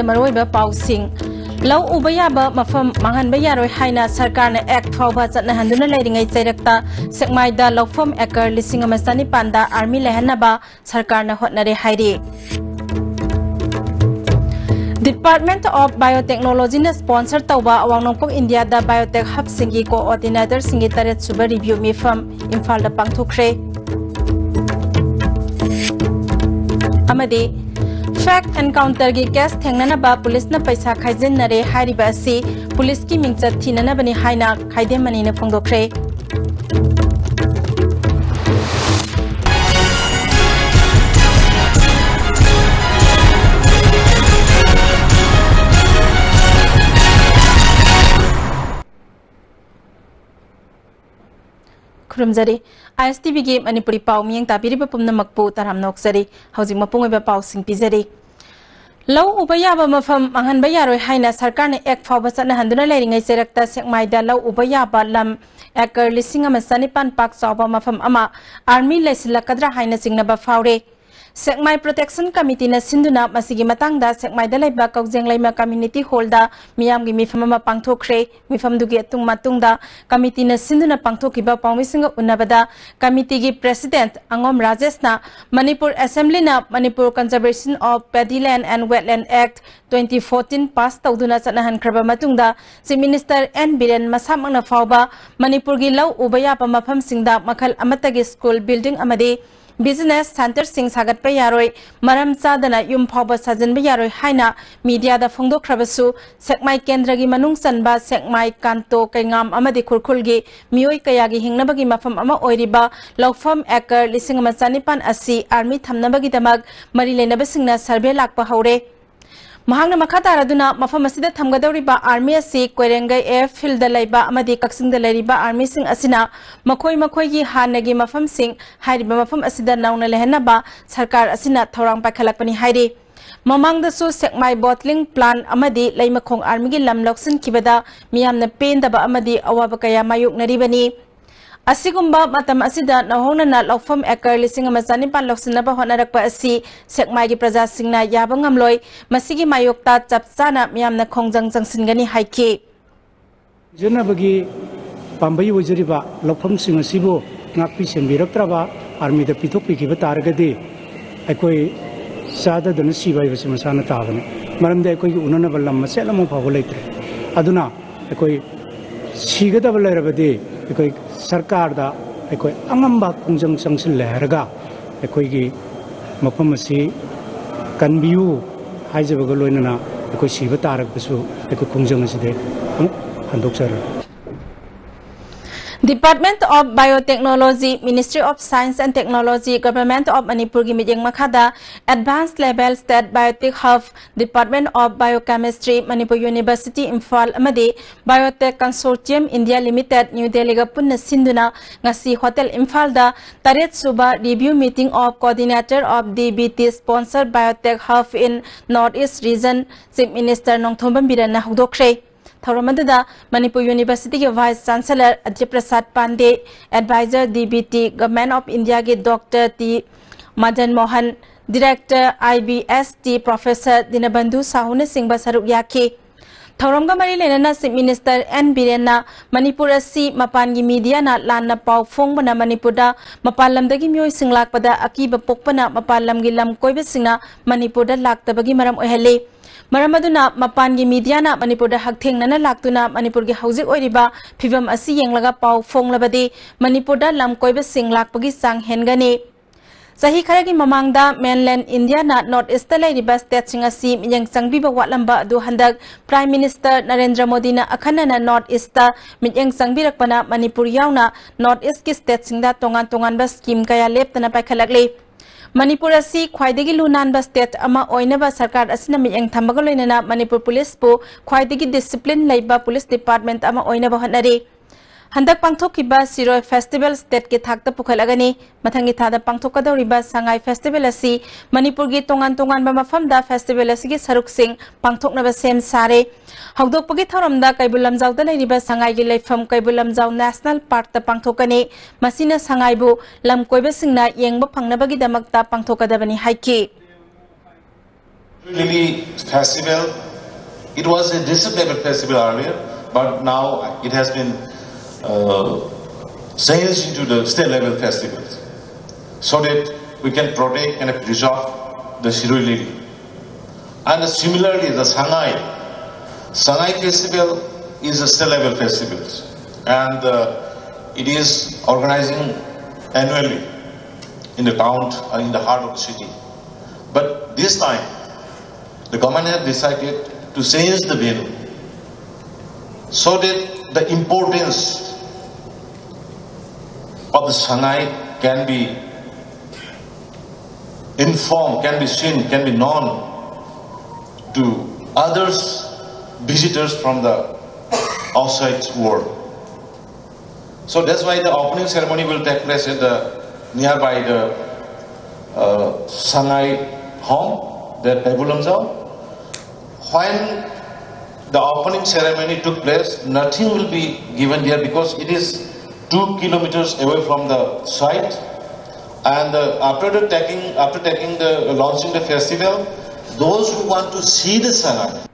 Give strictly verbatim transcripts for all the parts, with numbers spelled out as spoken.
ꯃꯔꯨꯑꯣꯏꯕ ꯄꯥꯎꯁꯤꯡ꯫ ꯂꯧ ꯎꯕ ꯌꯥꯕ ꯃꯐꯝ ꯃꯥꯡꯍꯟꯕ ꯌꯥꯔꯣꯏ ꯍꯥꯏꯅ ꯁꯔꯀꯥꯔꯅ ꯑꯦꯛ ꯐꯥꯎꯕ ꯆꯠꯅꯍꯟꯗꯨꯅ ꯂꯩꯔꯤꯉꯩ ꯆꯩꯔꯛꯇ ꯁꯦꯛꯃꯥꯏꯗ ꯂꯧꯐꯝ ꯑꯦꯀꯔ ꯂꯤꯁꯤꯡ ꯑꯃ ꯆꯅꯤꯄꯥꯟꯗ ꯑꯥꯔꯃꯤ ꯂꯩꯍꯟꯅꯕ ꯁꯔꯀꯥꯔꯅ ꯍꯣꯠꯅꯔꯦ ꯍꯥꯏꯔꯤ꯫ Department of Biotechnologyꯅ sponsor ꯇꯧꯕ ꯑꯋꯥꯡ ꯅꯣꯡꯄꯣꯛ ꯏꯟꯗꯤꯌꯥꯗ biotech hubꯁꯤꯡꯒꯤ coordinatorꯁꯤꯡꯒꯤ ꯇꯔꯦꯠ ꯁꯨꯕ review ꯃꯤꯐꯝ ꯏꯝꯐꯥꯜꯗ ꯄꯥꯡꯊꯣꯛꯈ꯭ꯔꯦ꯫ ꯑꯃꯗꯤ fake encounterꯒꯤ case ꯊꯦꯡꯅꯅꯕ ꯄꯨꯂꯤꯁꯅ ꯄꯩꯁꯥ ꯈꯥꯏꯖꯤꯟꯅꯔꯦ ꯍꯥꯏꯔꯤꯕ ꯑꯁꯤ ꯄꯨꯂꯤꯁꯀꯤ ꯃꯤꯡꯆꯠ ꯊꯤꯅꯅꯕꯅꯤ ꯍꯥꯏꯅ ꯈꯥꯏꯗꯦꯝ ꯃꯅꯤꯅ ꯐꯣꯡꯗꯣꯛꯈ꯭ꯔꯦ꯫ ꯈꯨꯔꯨꯝꯖꯔꯤ꯫ ISTVꯒꯤ ꯃꯅꯤꯄꯨꯔꯤ ꯄꯥꯎ ꯃꯤꯠꯌꯦꯡ ꯇꯥꯕꯤꯔꯤꯕ ꯄꯨꯝꯅꯃꯛꯄꯨ ꯇꯔꯥꯝꯅ ꯑꯣꯛꯆꯔꯤ꯫ ꯍꯧꯖꯤꯛ ꯃꯄꯨꯡ ꯑꯣꯏꯕ ꯄꯥꯎꯁꯤꯡ ꯄꯤꯖꯔꯤ꯫ ꯂꯧ ꯎꯕ ꯌꯥꯕ ꯃꯐꯝ ꯃꯥꯡꯍꯟꯕ ꯌꯥꯔꯣꯏ ꯍꯥꯏꯅ ꯁꯔꯀꯥꯔꯅ ꯑꯦꯛ ꯐꯥꯎꯕ ꯆꯠꯅꯍꯟꯗꯨꯅ ꯂꯩꯔꯤꯉꯩ ꯆꯩꯔꯛꯇ ꯁꯦꯛꯃꯥꯏꯗ ꯂꯧ ꯎꯕ ꯌꯥꯕ ꯂꯝ ꯑꯦꯀꯔ ꯂꯤꯁꯤꯡ ꯑꯃ ꯆꯅꯤꯄꯥꯟ ꯄꯥꯛ ꯆꯥꯎꯕ ꯃꯐꯝ ꯑꯃ ꯑꯥꯔꯃꯤ ꯂꯩꯁꯤꯜꯂꯛꯀꯗ꯭ꯔꯥ ꯍꯥꯏꯅ ꯆꯤꯡꯅꯕ ꯐꯥꯎꯔꯦ꯫ ꯁꯦꯛꯃꯥꯏ Protection Committeeꯅ ꯁꯤꯟꯗꯨꯅ ꯃꯁꯤꯒꯤ ꯃꯇꯥꯡꯗ ꯁꯦꯛꯃꯥꯏꯗ ꯂꯩꯕ ꯀꯧꯖꯦꯡꯂꯩꯃ Community Hallꯗ ꯃꯤꯌꯥꯝꯒꯤ ꯃꯤꯐꯝ ꯑꯃ ꯄꯥꯡꯊꯣꯛꯈ꯭ꯔꯦ꯫ ꯃꯤꯐꯝꯗꯨꯒꯤ ꯑꯇꯨꯡ ꯃꯇꯨꯡꯗ committeeꯅ ꯁꯤꯟꯗꯨꯅ ꯄꯥꯡꯊꯣꯛꯈꯤꯕ ꯄꯥꯎꯃꯤꯁꯤꯡꯒ ꯎꯅꯕꯗ committeeꯒꯤ president ꯑꯉꯣꯝ ꯔꯥꯖꯦꯁꯅ Manipur Assemblyꯅ Manipur Conservation of Paddy Land and Wetland Act twenty fourteen pass ꯇꯧꯗꯨꯅ ꯆꯠꯅꯍꯟꯈ꯭ꯔꯕ ꯃꯇꯨꯡꯗ Chief Minister N ꯕꯤꯔꯦꯟ ꯃꯁꯥꯃꯛꯅ ꯐꯥꯎꯕ ꯃꯅꯤꯄꯨꯔꯒꯤ ꯂꯧ ꯎꯕ ꯌꯥꯕ ꯃꯐꯝꯁꯤꯡꯗ ꯃꯈꯜ ꯑꯃꯠꯇꯒꯤ school building ꯑꯃꯗꯤ business centreꯁꯤꯡ ꯁꯥꯒꯠꯄ ꯌꯥꯔꯣꯏ, ꯃꯔꯝ ꯆꯥꯗꯅ ꯌꯨꯝ ꯐꯥꯎꯕ ꯁꯥꯖꯤꯟꯕ ꯌꯥꯔꯣꯏ ꯍꯥꯏꯅ mediaꯗ ꯐꯣꯡꯗꯣꯛꯈ꯭ꯔꯕꯁꯨ, ꯁꯦꯛꯃꯥꯏ ꯀꯦꯟꯗ꯭ꯔꯒꯤ ꯃꯅꯨꯡ ꯆꯟꯕ ꯁꯦꯛꯃꯥꯏ, ꯀꯥꯟꯇꯣ, ꯀꯩꯉꯥꯝ ꯑꯃꯗꯤ ꯈꯨꯔꯈꯨꯜꯒꯤ ꯃꯤꯑꯣꯏ ꯀꯌꯥꯒꯤ ꯍꯤꯡꯅꯕꯒꯤ ꯃꯐꯝ ꯑꯃ ꯑꯣꯏꯔꯤꯕ ꯂꯧꯐꯝ ꯑꯦꯀꯔ ꯂꯤꯁꯤꯡ ꯑꯃ ꯆꯅꯤꯄꯥꯟ ꯑꯁꯤ ꯑꯥꯔꯃꯤ ꯊꯝꯅꯕꯒꯤꯗꯃꯛ ꯃꯔꯤ ꯂꯩꯅꯕꯁꯤꯡꯅ survey ꯂꯥꯛꯄ ꯍꯧꯔꯦ꯫ ꯃꯍꯥꯛꯅ ꯃꯈꯥ ꯇꯥꯔꯗꯨꯅ, ꯃꯐꯝ ꯑꯁꯤꯗ ꯊꯝꯒꯗꯧꯔꯤꯕ ꯑꯥꯔꯃꯤ ꯑꯁꯤ ꯀꯣꯏꯔꯦꯡꯒꯩ airfieldꯗ ꯂꯩꯕ ꯑꯃꯗꯤ ꯀꯛꯆꯤꯡꯗ ꯂꯩꯔꯤꯕ ꯑꯥꯔꯃꯤꯁꯤꯡ ꯑꯁꯤꯅ ꯃꯈꯣꯏ ꯃꯈꯣꯏꯒꯤ ꯍꯥꯟꯅꯒꯤ ꯃꯐꯝꯁꯤꯡ, ꯍꯥꯏꯔꯤꯕ ꯃꯐꯝ ꯑꯁꯤꯗ ꯅꯧꯅ ꯂꯩꯍꯟꯅꯕ ꯁꯔꯀꯥꯔ ꯑꯁꯤꯅ ꯊꯧꯔꯥꯡ ꯄꯥꯏꯈꯠꯂꯛꯄꯅꯤ ꯍꯥꯏꯔꯤ꯫ ꯃꯃꯥꯡꯗꯁꯨ ꯁꯦꯛꯃꯥꯏ bottling plant ꯑꯃꯗꯤ ꯂꯩꯃꯈꯣꯡ ꯑꯥꯔꯃꯤꯒꯤ ꯂꯝ ꯂꯧꯁꯤꯟꯈꯤꯕꯗ ꯃꯤꯌꯥꯝꯅ ꯄꯦꯟꯗꯕ ꯑꯃꯗꯤ ꯑꯋꯥꯕ ꯀꯌꯥ ꯃꯥꯌꯣꯛꯅꯔꯤꯕꯅꯤ꯫ ꯑꯁꯤꯒꯨꯝꯕ ꯃꯇꯝ ꯑꯁꯤꯗ ꯅꯧꯍꯧꯅꯅ ꯂꯧꯐꯝ ꯑꯦꯀꯔ ꯂꯤꯁꯤꯡ ꯑꯃ ꯆꯅꯤꯄꯥꯟ ꯂꯧꯁꯤꯟꯅꯕ ꯍꯣꯠꯅꯔꯛꯄ ꯑꯁꯤ ꯁꯦꯛꯃꯥꯏꯒꯤ ꯄ꯭ꯔꯖꯥꯁꯤꯡꯅ ꯌꯥꯕ ꯉꯝꯂꯣꯏ꯫ ꯃꯁꯤꯒꯤ ꯃꯥꯌꯣꯛꯇ ꯆꯞ ꯆꯥꯅ ꯃꯤꯌꯥꯝꯅ ꯈꯣꯡꯖꯪ ꯆꯪꯁꯤꯟꯒꯅꯤ ꯍꯥꯏꯈꯤ꯫ ꯄꯤꯖꯅꯕꯒꯤ ꯄꯥꯝꯕꯩ ꯑꯣꯏꯖꯔꯤꯕ ꯂꯧꯐꯝꯁꯤꯡ ꯑꯁꯤꯕꯨ ꯉꯥꯛꯄꯤ ꯁꯦꯟꯕꯤꯔꯛꯇ꯭ꯔꯕ, ꯑꯥꯔꯃꯤꯗ ꯄꯤꯊꯣꯛꯄꯤꯈꯤꯕ ꯇꯥꯔꯒꯗꯤ ꯑꯩꯈꯣꯏ ꯆꯥꯗꯗꯅ ꯁꯤꯕ ꯍꯥꯏꯕꯁꯤ ꯃꯁꯥꯅ ꯇꯥꯕꯅꯤ꯫ ꯃꯔꯝꯗꯤ ꯑꯩꯈꯣꯏꯒꯤ ꯎꯅꯅꯕ ꯂꯝ ꯃꯆꯦꯠ ꯑꯃ ꯐꯥꯎꯕ ꯂꯩꯇ꯭ꯔꯦ꯫ ꯑꯗꯨꯅ ꯑꯩꯈꯣꯏ ꯁꯤꯒꯗꯕ ꯂꯩꯔꯕꯗꯤ ꯑꯩꯈꯣꯏ ꯁꯔꯀꯥꯔꯗ ꯑꯩꯈꯣꯏ ꯑꯉꯝꯕ ꯈꯣꯡꯖꯪ ꯆꯪꯁꯤꯜꯂꯦ ꯍꯥꯏꯔꯒ ꯑꯩꯈꯣꯏꯒꯤ ꯃꯐꯝ ꯑꯁꯤ ꯀꯟꯕꯤꯌꯨ ꯍꯥꯏꯖꯕꯒ ꯂꯣꯏꯅꯅ ꯑꯩꯈꯣꯏ ꯁꯤꯕ ꯇꯥꯔꯒꯁꯨ ꯑꯩꯈꯣꯏ ꯈꯣꯡꯖꯪ ꯑꯁꯤꯗꯤ ꯑꯃꯨꯛ ꯍꯟꯗꯣꯛꯆꯔꯣꯏ꯫ Department of Biotechnology, Ministry of Science and Technology, Government of ꯃꯅꯤꯄꯨꯔꯒꯤ ꯃꯤꯠꯌꯦꯡ ꯃꯈꯥꯗ Advanced Level State Biotech Hub, Department of Biochemistry, Manipur University, Imphal ꯑꯃꯗꯤ Biotech Consortium India Limited, New ꯗꯦꯜꯂꯤꯒ ꯄꯨꯟꯅ ꯁꯤꯟꯗꯨꯅ ꯉꯁꯤ ꯍꯣꯇꯦꯜ ꯏꯝꯐꯥꯜꯗ ꯇꯔꯦꯠ ꯁꯨꯕ Review Meeting of Coordinator of D B T Sponsored Biotech Hub in North East Region Chief Minister Nongthombam ꯕꯤꯔꯦꯟꯅ ꯍꯧꯗꯣꯛꯈ꯭ꯔꯦ꯫ ꯊꯧꯔꯝ ꯑꯗꯨꯗ ꯃꯅꯤꯄꯨꯔ ꯌꯨꯅꯤꯚꯔꯁꯤꯇꯤꯒꯤ Vice Chancellor Ajay Prasad Pandey, Advisor D B T, Government of Indiaꯒꯤ Doctor T Madan Mohan, Director I B S T Professor ꯗꯤꯅꯕꯟꯙꯨ ꯁꯥꯍꯨꯅꯆꯤꯡꯕ ꯁꯔꯨꯛ ꯌꯥꯈꯤ꯫ ꯊꯧꯔꯝꯒ ꯃꯔꯤ ꯂꯩꯅꯅ Chief Minister N ꯕꯤꯔꯦꯟꯅ Manipur ꯑꯁꯤ ꯃꯄꯥꯟꯒꯤ ꯃꯤꯗꯤꯌꯥꯅ ꯂꯥꯟꯅ ꯄꯥꯎ ꯐꯣꯡꯕꯅ ꯃꯅꯤꯄꯨꯔꯗ ꯃꯄꯥꯟ ꯂꯝꯗꯒꯤ ꯃꯤꯑꯣꯏꯁꯤꯡ ꯂꯥꯛꯄꯗ ꯑꯀꯤꯕ ꯄꯣꯛꯄꯅ ꯃꯄꯥꯟ ꯂꯝꯒꯤ ꯂꯝ ꯀꯣꯏꯕꯁꯤꯡꯅ ꯃꯅꯤꯄꯨꯔꯗ ꯂꯥꯛꯇꯕꯒꯤ ꯃꯔꯝ ꯑꯣꯏꯍꯜꯂꯤ꯫ ꯃꯔꯝ ꯑꯗꯨꯅ ꯃꯄꯥꯟꯒꯤ ꯃꯤꯗꯤꯌꯥꯅ ꯃꯅꯤꯄꯨꯔꯗ ꯍꯛꯊꯦꯡꯅꯅ ꯂꯥꯛꯇꯨꯅ ꯃꯅꯤꯄꯨꯔꯒꯤ ꯍꯧꯖꯤꯛ ꯑꯣꯏꯔꯤꯕ ꯐꯤꯕꯝ ꯑꯁꯤ ꯌꯦꯡꯂꯒ ꯄꯥꯎ ꯐꯣꯡꯂꯕꯗꯤ ꯃꯅꯤꯄꯨꯔꯗ ꯂꯝ ꯀꯣꯏꯕꯁꯤꯡ ꯂꯥꯛꯄꯒꯤ ꯆꯥꯡ ꯍꯦꯟꯒꯅꯤ꯫ ꯆꯍꯤ ꯈꯔꯒꯤ ꯃꯃꯥꯡꯗ mainland ꯏꯟꯗꯤꯌꯥꯅ North Eastꯇ ꯂꯩꯔꯤꯕ stateꯁꯤꯡ ꯑꯁꯤ ꯃꯤꯠꯌꯦꯡ ꯆꯪꯕꯤꯕ ꯋꯥꯠꯂꯝꯕ ꯑꯗꯨ ꯍꯟꯗꯛ Prime Minister ꯅꯔꯦꯟꯗ꯭ꯔ ꯃꯣꯗꯤꯅ ꯑꯈꯟꯅꯅ North Eastꯇ ꯃꯤꯠꯌꯦꯡ ꯆꯪꯕꯤꯔꯛꯄꯅ ꯃꯅꯤꯄꯨꯔ ꯌꯥꯎꯅ North Eastꯀꯤ stateꯁꯤꯡꯗ ꯇꯣꯉꯥꯟ ꯇꯣꯉꯥꯟꯕ scheme ꯀꯌꯥ ꯂꯦꯞꯇꯅ ꯄꯥꯏꯈꯠꯂꯛꯂꯤ꯫ ꯃꯅꯤꯄꯨꯔ ꯑꯁꯤ ꯈ꯭ꯋꯥꯏꯗꯒꯤ ꯂꯨ ꯅꯥꯟꯕ state ꯑꯃ ꯑꯣꯏꯅꯕ ꯁꯔꯀꯥꯔ ꯑꯁꯤꯅ ꯃꯤꯠꯌꯦꯡ ꯊꯝꯕꯒ ꯂꯣꯏꯅꯅ ꯃꯅꯤꯄꯨꯔ ꯄꯨꯂꯤꯁꯄꯨ ꯈ꯭ꯋꯥꯏꯗꯒꯤ discipline ꯂꯩꯕ police department ꯑꯃ ꯑꯣꯏꯅꯕ ꯍꯣꯠꯅꯔꯤ꯫ ꯍꯟꯗꯛ ꯄꯥꯡꯊꯣꯛꯈꯤꯕ ꯁꯤꯔꯣꯏ ꯐꯦꯁꯇꯤꯚꯦꯜ ꯁ꯭ꯇꯦꯠꯀꯤ ꯊꯥꯛꯇ ꯄꯨꯈꯠꯂꯒꯅꯤ꯫ ꯃꯊꯪꯒꯤ ꯊꯥꯗ ꯄꯥꯡꯊꯣꯛꯀꯗꯧꯔꯤꯕ ꯁꯉꯥꯏ ꯐꯦꯁꯇꯤꯚꯦꯜ ꯑꯁꯤ ꯃꯅꯤꯄꯨꯔꯒꯤ ꯇꯣꯉꯥꯟ ꯇꯣꯉꯥꯟꯕ ꯃꯐꯝꯗ ꯐꯦꯁꯇꯤꯚꯦꯜ ꯑꯁꯤꯒꯤ ꯁꯔꯨꯛꯁꯤꯡ ꯄꯥꯡꯊꯣꯛꯅꯕ ꯁꯦꯝ ꯁꯥꯔꯦ꯫ ꯍꯧꯗꯣꯛꯄꯒꯤ ꯊꯧꯔꯝꯗ ꯀꯩꯕꯨꯜ ꯂꯝꯖꯥꯎꯗ ꯂꯩꯔꯤꯕ ꯁꯉꯥꯏꯒꯤ ꯂꯩꯐꯝ ꯀꯩꯕꯨꯜ ꯂꯝꯖꯥꯎ ꯅꯦꯁꯅꯦꯜ ꯄꯥꯔꯛꯇ ꯄꯥꯡꯊꯣꯛꯀꯅꯤ꯫ ꯃꯁꯤꯅ ꯁꯉꯥꯏꯕꯨ ꯂꯝ ꯀꯣꯏꯕꯁꯤꯡꯅ ꯌꯦꯡꯕ ꯐꯪꯅꯕꯒꯤꯗꯃꯛꯇ ꯄꯥꯡꯊꯣꯛꯀꯗꯕꯅꯤ ꯍꯥꯏꯈꯤ꯫ Lily festival, it was a district level festival earlier, but now it has been uh, changed into the state level festival so that we can protect and preserve the Shirui Lily. And similarly, the Sangai, Sangai festival is a state level festival, and uh, it is organizing annually in the town, uh, in the heart of the city. But this time, the government has decided to change the venue so that the importance of the Sangai can be informed, can be seen, can be known to others, visitors from the outside world. So that's why the opening ceremony will take place at the nearby the uh, Sangai home, the Kaibulamjao. When the opening ceremony took place, nothing will be given there because it is two kilometers away from the site. And uh, after the taking, after taking the launching the festival, those who want to see the Sangai,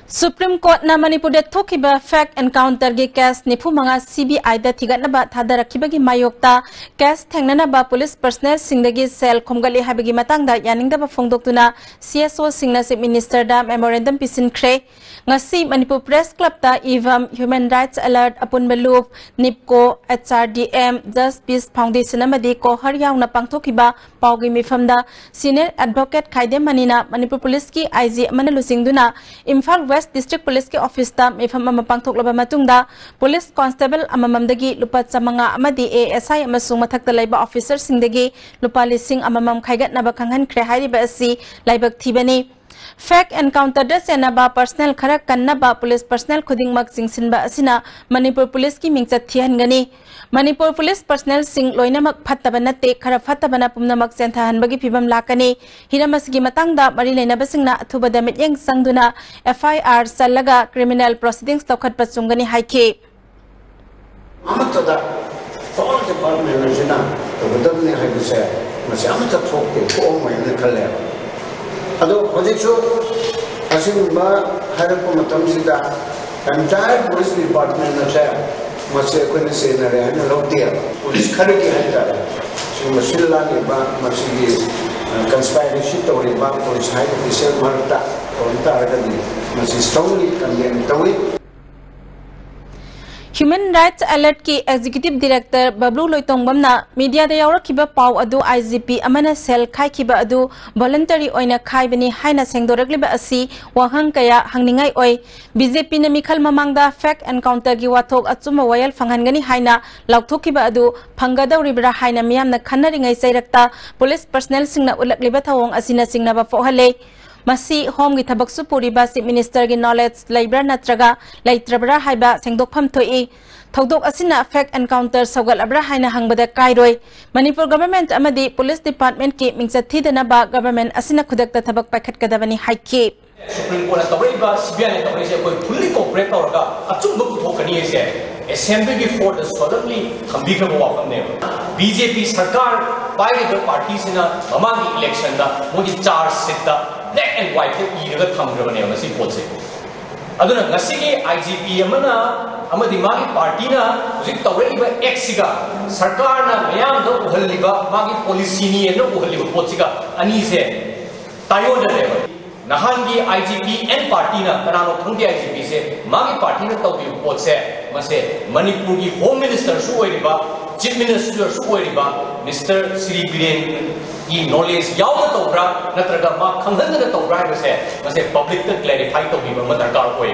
Supreme ꯀꯣꯔꯠꯅ ꯃꯅꯤꯄꯨꯔꯗ ꯊꯣꯛꯈꯤꯕ ꯐꯦꯛ ꯑꯦꯟꯀꯥꯎꯟꯇꯔꯒꯤ case ꯅꯤꯐꯨ ꯃꯉꯥ C B ꯑꯥꯏꯗ ꯊꯤꯒꯠꯅꯕ ꯊꯥꯗꯔꯛꯈꯤꯕꯒꯤ ꯃꯥꯌꯣꯛꯇ case ꯊꯦꯡꯅꯅꯕ police ꯄꯔꯁꯅꯦꯜꯁꯤꯡꯗꯒꯤ ꯁꯦꯜ ꯈꯣꯝꯒꯠꯂꯤ ꯍꯥꯏꯕꯒꯤ ꯃꯇꯥꯡꯗ ꯌꯥꯅꯤꯡꯗꯕ ꯐꯣꯡꯗꯣꯛꯇꯨꯅ ꯁꯤ ꯑꯦꯁ ꯑꯣꯁꯤꯡꯅ ꯆꯤꯐ ꯃꯤꯅꯤꯁꯇꯔꯗ ꯃꯦꯃꯣꯔꯦꯟꯗꯝ ꯄꯤꯁꯤꯟꯈ꯭ꯔꯦ꯫ ꯉꯁꯤ ꯃꯅꯤꯄꯨꯔ ꯄ꯭ꯔꯦꯁ ꯀ꯭ꯂꯕꯇ ꯏꯚꯝ, ꯍ꯭ꯌꯨꯃꯦꯟ ꯔꯥꯏꯠꯁ ꯑꯦꯂꯔꯠ, ꯑꯄꯨꯟꯕ ꯂꯨꯞ, ꯅꯤꯞꯀꯣ, H R D M, just peace foundation ꯑꯃꯗꯤ ꯀꯣꯍꯔ ꯌꯥꯎꯅ ꯄꯥꯡꯊꯣꯛꯈꯤꯕ ꯄꯥꯎꯒꯤ ꯃꯤꯐꯝꯗ ꯁꯤꯅꯤꯌꯔ ꯑꯦꯗꯚꯣꯀꯦꯠ ꯈꯥꯏꯗꯦꯝ ꯃꯅꯤꯅ ꯃꯅꯤꯄꯨꯔ ꯄꯨꯂꯤꯁꯀꯤ ꯑꯥꯏ ꯖꯤ ꯑꯃꯅ ꯂꯨꯆꯤꯡꯗꯨꯅ ꯏꯝꯐꯥꯜ ꯋꯦꯁ ꯗꯤꯁꯇ꯭ꯔꯤꯛ ꯄꯨꯂꯤꯁꯀꯤ ꯑꯣꯐꯤꯁꯇ ꯃꯤꯐꯝ ꯑꯃ ꯄꯥꯡꯊꯣꯛꯂꯕ ꯃꯇꯨꯡꯗ ꯄꯨꯂꯤꯁ ꯀꯣꯟꯁꯇꯦꯕꯜ ꯑꯃꯃꯝꯗꯒꯤ ꯂꯨꯄꯥ ꯆꯥꯃꯉꯥ ꯑꯃꯗꯤ ꯑꯦ ꯑꯦꯁ ꯑꯥꯏ ꯑꯃꯁꯨꯡ ꯃꯊꯛꯇ ꯂꯩꯕ ꯑꯣꯐꯤꯁꯔꯁꯤꯡꯗꯒꯤ ꯂꯨꯄꯥ ꯂꯤꯁꯤꯡ ꯑꯃꯃꯝ ꯈꯥꯏꯒꯠꯅꯕ ꯈꯪꯍꯟꯈ꯭ꯔꯦ ꯍꯥꯏꯔꯤꯕ ꯑꯁꯤ ꯂꯥꯏꯕꯛ ꯊꯤꯕꯅꯤ꯫ Fake encounter ꯗ ꯆꯦꯟꯅꯕ personnel ꯈꯔ ꯀꯟꯅꯕ police personnel ꯈꯨꯗꯤꯡꯃꯛ ꯆꯤꯡꯁꯤꯟꯕ ꯑꯁꯤꯅ ꯃꯅꯤꯄꯨꯔ police ꯀꯤ ꯃꯤꯡꯆꯠ ꯊꯤꯍꯟꯒꯅꯤ꯫ ꯃꯅꯤꯄꯨꯔ police personnel ꯁꯤꯡ ꯂꯣꯏꯅꯃꯛ ꯐꯠꯇꯕ ꯅꯠꯇꯦ, ꯈꯔ ꯐꯠꯇꯕꯅ ꯄꯨꯝꯅꯃꯛ ꯆꯦꯟꯊꯍꯟꯕꯒꯤ ꯐꯤꯚꯝ ꯂꯥꯛꯀꯅꯤ꯫ ꯍꯤꯔꯝ ꯑꯁꯤꯒꯤ ꯃꯇꯥꯡꯗ ꯃꯔꯤ ꯂꯩꯅꯕꯁꯤꯡꯅ ꯑꯊꯨꯕꯗ ꯃꯤꯠꯌꯦꯡ ꯆꯪꯗꯨꯅ F I R ꯆꯜꯂꯒ criminal proceedings ꯂꯧꯈꯠꯄ ꯆꯨꯝꯒꯅꯤ ꯍꯥꯏꯈꯤ꯫ ꯑꯃꯠꯇꯗ all department ꯑꯁꯤꯅ ꯇꯧꯒꯗꯕꯅꯤ ꯍꯥꯏꯕꯁꯦ ꯃꯁꯤ ꯑꯃꯠꯇ ꯊꯣꯛꯇꯦ, ꯊꯣꯛꯑꯝꯃꯣꯏ ꯍꯥꯏꯅ ꯈꯜꯂꯦꯕ꯫ ꯑꯗꯣ ꯍꯧꯖꯤꯛꯁꯨ ꯑꯁꯤꯒꯨꯝꯕ ꯍꯥꯏꯔꯛꯄ ꯃꯇꯝꯁꯤꯗ entire police department ꯑꯁꯦ ꯃꯁꯤ ꯑꯩꯈꯣꯏꯅ ꯁꯦꯟꯅꯔꯦ ꯍꯥꯏꯅ ꯂꯧꯗꯦꯕ꯫ Police ꯈꯔꯒꯤ ꯍꯥꯏꯇꯥꯔꯦ, ꯁꯤꯒꯨꯝꯕ ꯁꯤꯜ ꯂꯥꯡꯉꯤꯕ, ꯃꯁꯤꯒꯤ, ꯑ, conspiracy ꯇꯧꯔꯤꯕ police high official ꯃꯔꯛꯇ ꯑꯣꯏꯕ ꯇꯥꯔꯒꯗꯤ ꯃꯁꯤ strongly condemn ꯇꯧꯏ꯫ Human Rights Alert ꯀꯤ Executive Director ꯕꯕ꯭ꯂꯨ ꯂꯣꯏꯇꯣꯡꯕꯝꯅ media ꯗ ꯌꯥꯎꯔꯛꯈꯤꯕ ꯄꯥꯎ ꯑꯗꯨ I G P ꯑꯃꯅ ꯁꯦꯜ ꯈꯥꯏꯈꯤꯕ ꯑꯗꯨ voluntary ꯑꯣꯏꯅ ꯈꯥꯏꯕꯅꯤ ꯍꯥꯏꯅ ꯁꯦꯡꯗꯣꯔꯛꯂꯤꯕ ꯑꯁꯤ ꯋꯥꯍꯪ ꯀꯌꯥ ꯍꯪꯅꯤꯡꯉꯥꯏ ꯑꯣꯏ꯫ B J P ꯅ ꯃꯤꯈꯜ ꯃꯃꯥꯡꯗ fake encounter ꯒꯤ ꯋꯥꯊꯣꯛ ꯑꯆꯨꯝꯕ ꯋꯥꯌꯦꯜ ꯐꯪꯍꯟꯒꯅꯤ ꯍꯥꯏꯅ ꯂꯥꯎꯊꯣꯛꯈꯤꯕ ꯑꯗꯨ ꯐꯪꯒꯗꯧꯔꯤꯕ꯭ꯔꯥ ꯍꯥꯏꯅ ꯃꯤꯌꯥꯝꯅ ꯈꯟꯅꯔꯤꯉꯩ ꯆꯩꯔꯛꯇ police personnel ꯁꯤꯡꯅ ꯎꯠꯂꯛꯂꯤꯕ ꯊꯧꯑꯣꯡ ꯑꯁꯤꯅ ꯆꯤꯡꯅꯕ ꯄꯣꯛꯍꯜꯂꯦ꯫ ꯃꯁꯤ Home ꯒꯤ ꯊꯕꯛꯁꯨ ꯄꯨꯔꯤꯕ Chief Minister ꯒꯤ knowledge ꯂꯩꯕ꯭ꯔꯥ ꯅꯠꯇ꯭ꯔꯒ ꯂꯩꯇ꯭ꯔꯕ꯭ꯔꯥ ꯍꯥꯏꯕ ꯁꯦꯡꯗꯣꯛꯐꯝ ꯊꯣꯛꯏ꯫ ꯊꯧꯗꯣꯛ ꯑꯁꯤꯅ fake encounter ꯁꯧꯒꯠꯂꯕ꯭ꯔꯥ ꯍꯥꯏꯅ ꯍꯪꯕꯗ ꯀꯥꯏꯔꯣꯏ꯫ ꯃꯅꯤꯄꯨꯔ government ꯑꯃꯗꯤ police department ꯀꯤ ꯃꯤꯡꯆꯠ ꯊꯤꯗꯅꯕ government ꯑꯁꯤꯅ ꯈꯨꯗꯛꯇ ꯊꯕꯛ ꯄꯥꯏꯈꯠꯀꯗꯕꯅꯤ ꯍꯥꯏꯈꯤ꯫ Supreme Court ꯅ ꯇꯧꯔꯛꯏꯕ, C B I ꯅ ꯇꯧꯔꯛꯏꯁꯦ ꯑꯩꯈꯣꯏ fully cooperate ꯇꯧꯔꯒ ꯑꯆꯨꯝꯕ ꯄꯨꯊꯣꯛꯀꯅꯤ ꯍꯥꯏꯁꯦ Assembly ꯒꯤ floor ꯗ solemnly ꯊꯝꯕꯤꯈ꯭ꯔꯕ ꯋꯥꯐꯝꯅꯦꯕ꯫ B J P ꯁꯔꯀꯥꯔ ꯄꯥꯏꯔꯤꯕ party ꯁꯤꯅ ꯃꯃꯥꯡꯒꯤ election ꯗ ꯃꯣꯏꯒꯤ charge sheet ꯇ black and white ꯇ ꯏꯔꯒ ꯊꯝꯈ꯭ꯔꯕꯅꯦꯕ ꯃꯁꯤ ꯄꯣꯠꯁꯦ꯫ ꯑꯗꯨꯅ ꯉꯁꯤꯒꯤ I G P ꯑꯃꯅ ꯑꯃꯗꯤ ꯃꯥꯒꯤ party ꯅ ꯍꯧꯖꯤꯛ ꯇꯧꯔꯛꯏꯕ act ꯁꯤꯒ ꯁꯔꯀꯥꯔꯅ ꯃꯌꯥꯝꯗ ꯎꯍꯜꯂꯤꯕ ꯃꯥꯒꯤ policy ꯅꯤ ꯍꯥꯏꯅ ꯎꯍꯜꯂꯤꯕ ꯄꯣꯠꯁꯤꯒ ꯑꯅꯤꯁꯦ ꯇꯥꯏꯑꯣꯟꯅꯔꯦꯕ꯫ ꯅꯍꯥꯟꯒꯤ I G P and party ꯅ, ꯀꯅꯥꯅꯣ ꯈꯪꯗꯦ I G P ꯁꯦ, ꯃꯥꯒꯤ party ꯅ ꯇꯧꯈꯤꯕ ꯄꯣꯠꯁꯦ, ꯃꯁꯦ ꯃꯅꯤꯄꯨꯔꯒꯤ Home Minister ꯁꯨ ꯑꯣꯏꯔꯤꯕ, Chief Minister ꯁꯨ ꯑꯣꯏꯔꯤꯕ Mister ꯁ꯭ꯔꯤ ꯕꯤꯔꯦꯟ ꯒꯤ knowledge ꯌꯥꯎꯅ ꯇꯧꯕ꯭ꯔꯥ ꯅꯠꯇ꯭ꯔꯒ ꯃꯥ ꯈꯪꯍꯟꯗꯅ ꯇꯧꯕ꯭ꯔꯥ ꯍꯥꯏꯕꯁꯦ ꯃꯁꯦ public ꯇ clarify ꯇꯧꯕꯤꯕ ꯑꯃ ꯗꯔꯀꯥꯔ ꯑꯣꯏ꯫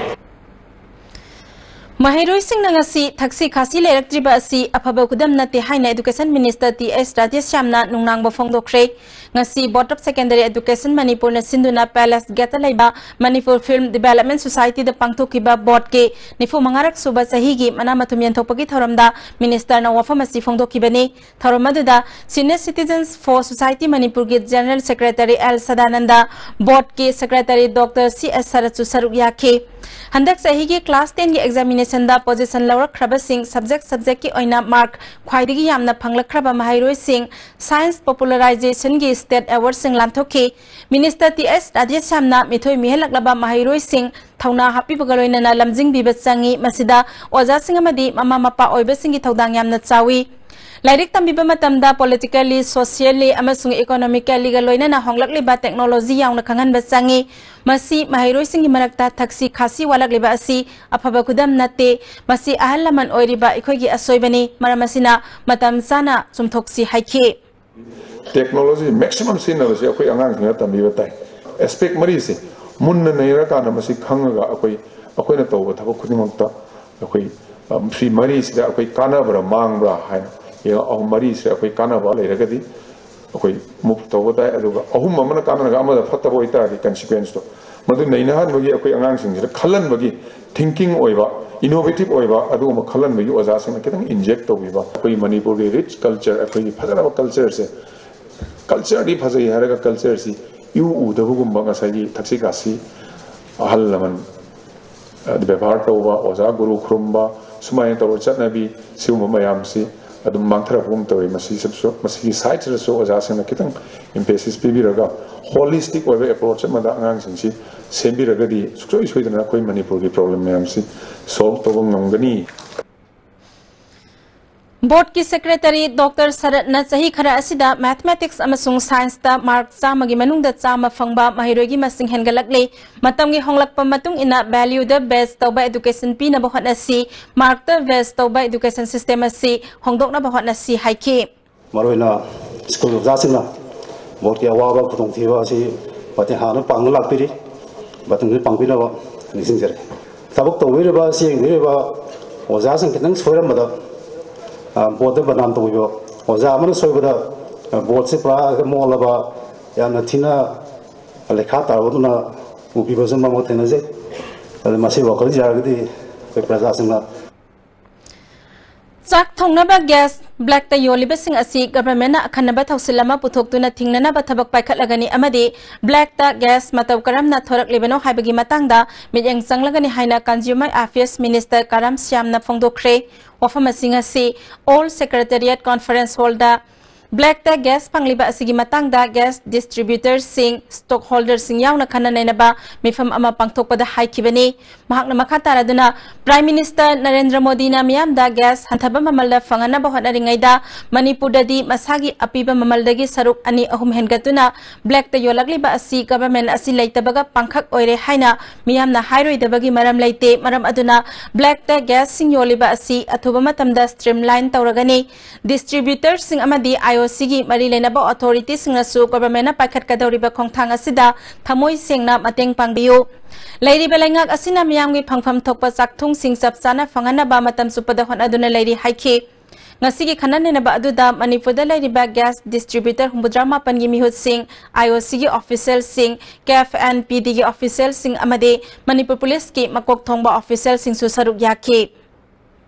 ꯃꯍꯩꯔꯣꯏꯁꯤꯡꯅ ꯉꯁꯤ ꯊꯛꯁꯤ ꯈꯥꯁꯤ ꯂꯩꯔꯛꯇ꯭ꯔꯤꯕ ꯑꯁꯤ ꯑꯐꯕ ꯈꯨꯗꯝ ꯅꯠꯇꯦ ꯍꯥꯏꯅ Education Minister T S ꯔꯥꯙꯦꯁ꯭ꯌꯥꯝꯅ ꯅꯨꯡꯅꯥꯡꯕ ꯐꯣꯡꯗꯣꯛꯈ꯭ꯔꯦ꯫ ꯉꯁꯤ Board of Secondary Education ꯃꯅꯤꯄꯨꯔꯅ ꯁꯤꯟꯗꯨꯅ Palace Gateꯇ ꯂꯩꯕ ꯃꯅꯤꯄꯨꯔ Film Development Societyꯗ ꯄꯥꯡꯊꯣꯛꯈꯤꯕ Boardꯀꯤ ꯅꯤꯐꯨ ꯃꯉꯥꯔꯛ ꯁꯨꯕ ꯆꯍꯤꯒꯤ ꯃꯅꯥ ꯃꯊꯨꯝ ꯌꯦꯟꯊꯣꯛꯄꯒꯤ ꯊꯧꯔꯝꯗ Ministerꯅ ꯋꯥꯐꯝ ꯑꯁꯤ ꯐꯣꯡꯗꯣꯛꯈꯤꯕꯅꯤ꯫ ꯊꯧꯔꯝ ꯑꯗꯨꯗ Senior Citizens for Society ꯃꯅꯤꯄꯨꯔꯒꯤ General Secretary L Sadananda, Boardꯀꯤ Secretary Doctor C S ꯁꯔꯠꯁꯨ ꯁꯔꯨꯛ ꯌꯥꯈꯤ꯫ ꯍꯟꯗꯛ ꯆꯍꯤꯒꯤ Class tenꯒꯤ examinationꯗ position ꯂꯧꯔꯛꯈ꯭ꯔꯕꯁꯤꯡ, subject subjectꯀꯤ ꯑꯣꯏꯅ mark ꯈ꯭ꯋꯥꯏꯗꯒꯤ ꯌꯥꯝꯅ ꯐꯪꯂꯛꯈ꯭ꯔꯕ ꯃꯍꯩꯔꯣꯏꯁꯤꯡ, Science Popularizationꯒꯤ State Awardꯁꯤꯡ ꯂꯥꯟꯊꯣꯛꯈꯤ꯫ Minister ꯇꯤ ꯑꯦꯁ ꯔꯥꯙꯦꯁ꯭ꯌꯥꯝꯅ ꯃꯤꯊꯣꯏ ꯃꯤꯍꯦꯜꯂꯛꯂꯕ ꯃꯍꯩꯔꯣꯏꯁꯤꯡ ꯊꯧꯅꯥ ꯍꯥꯞꯄꯤꯕꯒ ꯂꯣꯏꯅꯅ ꯂꯝꯖꯤꯡꯕꯤꯕ ꯆꯪꯏ꯫ ꯃꯁꯤꯗ ꯑꯣꯖꯥꯁꯤꯡ ꯑꯃꯗꯤ ꯃꯃꯥ ꯃꯄꯥ ꯑꯣꯏꯕꯁꯤꯡꯒꯤ ꯊꯧꯗꯥꯡ ꯌꯥꯝꯅ ꯆꯥꯎꯏ꯫ ꯂꯥꯏꯔꯤꯛ ꯇꯝꯕꯤꯕ ꯃꯇꯝꯗ politically, socially ꯑꯃꯁꯨꯡ economicallyꯒ ꯂꯣꯏꯅꯅ ꯍꯣꯡꯂꯛꯂꯤꯕ technology ꯌꯥꯎꯅ ꯈꯪꯍꯟꯕ ꯆꯪꯏ꯫ ꯃꯁꯤ ꯃꯍꯩꯔꯣꯏꯁꯤꯡꯒꯤ ꯃꯔꯛꯇ ꯊꯛꯁꯤ ꯈꯥꯁꯤ ꯋꯥꯠꯂꯛꯂꯤꯕ ꯑꯁꯤ ꯑꯐꯕ ꯈꯨꯗꯝ ꯅꯠꯇꯦ꯫ ꯃꯁꯤ ꯑꯍꯜ ꯂꯃꯟ ꯑꯣꯏꯔꯤꯕ ꯑꯩꯈꯣꯏꯒꯤ ꯑꯁꯣꯏꯕꯅꯤ꯫ ꯃꯔꯝ ꯑꯁꯤꯅ ꯃꯇꯝ ꯆꯥꯅ ꯆꯨꯝꯊꯣꯛꯁꯤ ꯍꯥꯏꯈꯤ꯫ Technology maximum ꯁꯤꯖꯤꯟꯅꯕꯁꯤ ꯑꯩꯈꯣꯏ ꯑꯉꯥꯡꯁꯤꯡꯗ ꯇꯝꯕꯤꯕ ꯇꯥꯏ꯫ Aspect ꯃꯔꯤꯁꯦ ꯃꯨꯟꯅ ꯅꯩꯅꯔꯀꯥꯟꯗ ꯃꯁꯤ ꯈꯪꯉꯒ ꯑꯩꯈꯣꯏ, ꯑꯩꯈꯣꯏꯅ ꯇꯧꯕ ꯊꯕꯛ ꯈꯨꯗꯤꯡꯃꯛꯇ ꯑꯩꯈꯣꯏ, ꯑ, ꯁꯤ ꯃꯔꯤꯁꯤꯗ ꯑꯩꯈꯣꯏ ꯀꯥꯟꯅꯕ꯭ꯔꯥ ꯃꯥꯡꯕ꯭ꯔꯥ ꯍꯥꯏꯅ ꯌꯦꯡꯉ, ꯑꯍꯨꯝ ꯃꯔꯤꯁꯤꯗ ꯑꯩꯈꯣꯏ ꯀꯥꯟꯅꯕ ꯂꯩꯔꯒꯗꯤ ꯑꯩꯈꯣꯏ move ꯇꯧꯕ ꯇꯥꯏ꯫ ꯑꯗꯨꯒ ꯑꯍꯨꯝ ꯑꯃꯅ ꯀꯥꯟꯅꯔꯒ ꯑꯃꯗ ꯐꯠꯇꯕ ꯑꯣꯏꯇꯥꯔꯗꯤ consequenceꯇꯣ ꯃꯗꯨ ꯅꯩꯅꯍꯟꯕꯒꯤ ꯑꯩꯈꯣꯏ ꯑꯉꯥꯡꯁꯤꯡꯁꯤꯗ ꯈꯜꯍꯟꯕꯒꯤ thinking ꯑꯣꯏꯕ, innovative ꯑꯣꯏꯕ ꯑꯗꯨꯒꯨꯝꯕ ꯈꯜꯍꯟꯕꯒꯤ ꯑꯣꯖꯥꯁꯤꯡꯅ ꯈꯤꯇꯪ inject ꯇꯧꯕꯤꯕ꯫ ꯑꯩꯈꯣꯏ ꯃꯅꯤꯄꯨꯔꯒꯤ rich culture, ꯑꯩꯈꯣꯏꯒꯤ ꯐꯖꯔꯕ cultureꯁꯦ, cultureꯗꯤ ꯐꯖꯩ ꯍꯥꯏꯔꯒ cultureꯁꯤ ꯏꯎ ꯎꯗꯕꯒꯨꯝꯕ, ꯉꯁꯥꯏꯒꯤ ꯊꯛꯁꯤ ꯈꯥꯁꯤ, ꯑꯍꯜ ꯂꯃꯟ, ꯑ, ꯕꯦꯕꯥꯔ ꯇꯧꯕ, ꯑꯣꯖꯥ ꯒꯨꯔꯨ ꯈꯨꯔꯨꯝꯕ, ꯁꯨꯃꯥꯏꯅ ꯇꯧꯕ ꯆꯠꯅꯕꯤ, ꯁꯤꯒꯨꯝꯕ ꯃꯌꯥꯝꯁꯤ ꯑꯗꯨꯝ ꯃꯥꯡꯊꯔꯛꯄꯒꯨꯝ ꯇꯧꯏ꯫ ꯃꯁꯤꯁꯨ, ꯃꯁꯤꯒꯤ sideꯁꯤꯗꯁꯨ ꯑꯣꯖꯥꯁꯤꯡꯅ ꯈꯤꯇꯪ emphasis ꯄꯤꯕꯤꯔꯒ holistic ꯑꯣꯏꯕ approach ꯑꯃꯗ ꯑꯉꯥꯡꯁꯤꯡꯁꯤ ꯁꯦꯝꯕꯤꯔꯒꯗꯤ ꯁꯨꯡꯁꯣꯏ ꯁꯣꯏꯗꯅ ꯑꯩꯈꯣꯏ ꯃꯅꯤꯄꯨꯔꯒꯤ problem ꯃꯌꯥꯝꯁꯤ solve ꯇꯧꯕ ꯉꯝꯒꯅꯤ꯫ Boardꯀꯤ Secretary Doctor ꯁꯔꯠꯅ ꯆꯍꯤ ꯈꯔ ꯑꯁꯤꯗ Mathematics ꯑꯃꯁꯨꯡ Scienceꯇ mark ꯆꯥꯝꯃꯒꯤ ꯃꯅꯨꯡꯗ ꯆꯥꯝꯃ ꯐꯪꯕ ꯃꯍꯩꯔꯣꯏꯒꯤ ꯃꯁꯤꯡ ꯍꯦꯟꯒꯠꯂꯛꯂꯤ꯫ ꯃꯇꯝꯒꯤ ꯍꯣꯡꯂꯛꯄ ꯃꯇꯨꯡ ꯏꯟꯅ valueꯗ base ꯇꯧꯕ education ꯄꯤꯅꯕ ꯍꯣꯠꯅꯁꯤ, markꯇ base ꯇꯧꯕ education system ꯑꯁꯤ ꯍꯣꯡꯗꯣꯛꯅꯕ ꯍꯣꯠꯅꯁꯤ ꯍꯥꯏꯈꯤ꯫ ꯃꯔꯨꯑꯣꯏꯅ ꯁ꯭ꯀꯨꯜ ꯑꯣꯖꯥꯁꯤꯡꯅ ꯕꯣꯔꯗꯀꯤ ꯑꯋꯥꯕ ꯈꯨꯗꯣꯡꯊꯤꯕ ꯑꯁꯤ ꯃꯇꯦꯡ ꯍꯥꯟꯅ ꯄꯥꯡꯅ ꯂꯥꯛꯄꯤꯔꯤ꯫ ꯃꯇꯨꯡꯗꯁꯨ ꯄꯥꯡꯕꯤꯅꯕ ꯅꯤꯡꯁꯤꯡꯖꯔꯤ꯫ ꯊꯕꯛ ꯇꯧꯕꯤꯔꯤꯕ, ꯆꯦꯟꯕꯤꯔꯤꯕ ꯑꯣꯖꯥꯁꯤꯡ ꯈꯤꯇꯪ ꯁꯣꯏꯔꯝꯕꯗ, ꯑ, ꯕꯣꯔꯗꯇ ꯕꯗꯅꯥꯝ ꯇꯧꯕꯤꯕ, ꯑꯣꯖꯥ ꯑꯃꯅ ꯁꯣꯏꯕꯗ ꯕꯣꯠꯁꯦ ꯄꯨꯔꯥ ꯃꯣꯜꯂꯕ, ꯌꯥꯝꯅ ꯊꯤꯅ ꯂꯩꯈꯥ ꯇꯥꯕꯗꯨꯅ ꯎꯕꯤꯕꯁꯨ ꯃꯔꯛ ꯃꯔꯛ ꯊꯦꯡꯅꯖꯩ꯫ ꯑꯗꯨ ꯃꯁꯤ ꯋꯥꯈꯜ ꯌꯥꯔꯒꯗꯤ ꯑꯩꯈꯣꯏ ꯄ꯭ꯔꯖꯥꯁꯤꯡꯅ ꯆꯥꯛ ꯊꯣꯡꯅꯕ ꯒ꯭ꯌꯥꯁ ꯕ꯭ꯂꯦꯛꯇ ꯌꯣꯜꯂꯤꯕꯁꯤꯡ ꯑꯁꯤ ꯒꯚꯔꯟꯃꯦꯟꯠꯅ ꯑꯈꯟꯅꯕ ꯊꯧꯁꯤꯜ ꯑꯃ ꯄꯨꯊꯣꯛꯇꯨꯅ ꯊꯤꯡꯅꯅꯕ ꯊꯕꯛ ꯄꯥꯏꯈꯠꯂꯒꯅꯤ ꯑꯃꯗꯤ ꯕ꯭ꯂꯦꯛꯇ ꯒ꯭ꯌꯥꯁ ꯃꯇꯧ ꯀꯔꯝꯅ ꯊꯣꯔꯛꯂꯤꯕꯅꯣ ꯍꯥꯏꯕꯒꯤ ꯃꯇꯥꯡꯗ ꯃꯤꯠꯌꯦꯡ ꯆꯪꯂꯒꯅꯤ ꯍꯥꯏꯅ Consumer Affairs Minister ꯀꯔꯥꯝ ꯁ꯭ꯌꯥꯝꯅ ꯐꯣꯡꯗꯣꯛꯈ꯭ꯔꯦ꯫ ꯋꯥꯐꯝ ꯑꯁꯤꯡ ꯑꯁꯤ Old Secretariat Conference Hallꯗ ꯕ꯭ꯂꯦꯛꯇ ꯒ꯭ꯌꯥꯁ ꯐꯪꯂꯤꯕ ꯑꯁꯤꯒꯤ ꯃꯇꯥꯡꯗ ꯒ꯭ꯌꯥꯁ ꯗꯤꯁꯇ꯭ꯔꯤꯕ꯭ꯌꯨꯇꯔꯁꯤꯡ, ꯁ꯭ꯇꯣꯛꯍꯣꯜꯗꯔꯁꯤꯡ ꯌꯥꯎꯅ ꯈꯟꯅ ꯅꯩꯅꯕ ꯃꯤꯐꯝ ꯑꯃ ꯄꯥꯡꯊꯣꯛꯄꯗ ꯍꯥꯏꯈꯤꯕꯅꯤ꯫ ꯃꯍꯥꯛꯅ ꯃꯈꯥ ꯇꯥꯔꯗꯨꯅ, Prime Minister ꯅꯔꯦꯟꯗ꯭ꯔ ꯃꯣꯗꯤꯅ ꯃꯤꯌꯥꯝꯗ ꯒ꯭ꯌꯥꯁ ꯍꯟꯊꯕ ꯃꯃꯜꯗ ꯐꯪꯍꯟꯅꯕ ꯍꯣꯠꯅꯔꯤꯉꯩꯗ ꯃꯅꯤꯄꯨꯔꯗꯗꯤ ꯃꯁꯥꯒꯤ ꯑꯄꯤꯕ ꯃꯃꯜꯗꯒꯤ ꯁꯔꯨꯛ ꯑꯅꯤ ꯑꯍꯨꯝ ꯍꯦꯟꯒꯠꯇꯨꯅ ꯕ꯭ꯂꯦꯛꯇ ꯌꯣꯜꯂꯛꯂꯤꯕ ꯑꯁꯤ ꯒꯚꯔꯟꯃꯦꯟꯠ ꯑꯁꯤ ꯂꯩꯇꯕꯒ ꯄꯥꯡꯈꯛ ꯑꯣꯏꯔꯦ ꯍꯥꯏꯅ ꯃꯤꯌꯥꯝꯅ ꯍꯥꯏꯔꯣꯏꯗꯕꯒꯤ ꯃꯔꯝ ꯂꯩꯇꯦ꯫ ꯃꯔꯝ ꯑꯗꯨꯅ ꯕ꯭ꯂꯦꯛꯇ ꯒ꯭ꯌꯥꯁꯁꯤꯡ ꯌꯣꯜꯂꯤꯕ ꯑꯁꯤ ꯑꯊꯨꯕ ꯃꯇꯝꯗ ꯁ꯭ꯇ꯭ꯔꯤꯝꯂꯥꯏꯟ ꯇꯧꯔꯒꯅꯤ꯫ ꯗꯤꯁꯇ꯭ꯔꯤꯕ꯭ꯌꯨꯇꯔꯁꯤꯡ ꯑꯃꯗꯤ ꯑꯥꯏ ꯑꯣ ꯁꯤꯒꯤ ꯃꯔꯤ ꯂꯩꯅꯕ ꯑꯣꯊꯣꯔꯤꯇꯤꯁꯤꯡꯅꯁꯨ ꯒꯚꯔꯟꯃꯦꯟꯠꯅ ꯄꯥꯏꯈꯠꯀꯗꯧꯔꯤꯕ ꯈꯣꯡꯊꯥꯡ ꯑꯁꯤꯗ ꯊꯃꯣꯏ ꯁꯦꯡꯅ ꯃꯇꯦꯡ ꯄꯥꯡꯕꯤꯌꯨ꯫ ꯂꯩꯔꯤꯕ ꯂꯩꯉꯥꯛ ꯑꯁꯤꯅ ꯃꯤꯌꯥꯝꯒꯤ ꯐꯪꯐꯝ ꯊꯣꯛꯄ ꯆꯥꯛꯊꯨꯡꯁꯤꯡ ꯆꯞ ꯆꯥꯅ ꯐꯪꯍꯟꯅꯕ ꯃꯇꯝ ꯆꯨꯞꯄꯗ ꯍꯣꯠꯅꯗꯨꯅ ꯂꯩꯔꯤ ꯍꯥꯏꯈꯤ꯫ ꯉꯁꯤꯒꯤ ꯈꯟꯅ ꯅꯩꯅꯕ ꯑꯗꯨꯗ ꯃꯅꯤꯄꯨꯔꯗ ꯂꯩꯔꯤꯕ ꯒ꯭ꯌꯥꯁ ꯗꯤꯁꯇ꯭ꯔꯤꯕ꯭ꯌꯨꯇꯔ ꯍꯨꯝꯐꯨꯇꯔꯥ ꯃꯥꯄꯟꯒꯤ ꯃꯤꯍꯨꯠꯁꯤꯡ, ꯑꯥꯏ ꯑꯣ ꯁꯤꯒꯤ ꯑꯣꯐꯤꯁꯤꯌꯦꯜꯁꯤꯡ, ꯀꯦꯐ ꯑꯦꯟ ꯄꯤ ꯗꯤꯒꯤ ꯑꯣꯐꯤꯁꯤꯌꯦꯜꯁꯤꯡ ꯑꯃꯗꯤ ꯃꯅꯤꯄꯨꯔ ꯄꯨꯂꯤꯁꯀꯤ ꯃꯀꯣꯛ ꯊꯣꯡꯕ ꯑꯣꯐꯤꯁꯤꯌꯦꯜꯁꯤꯡꯁꯨ ꯁꯔꯨꯛ ꯌꯥꯈꯤ꯫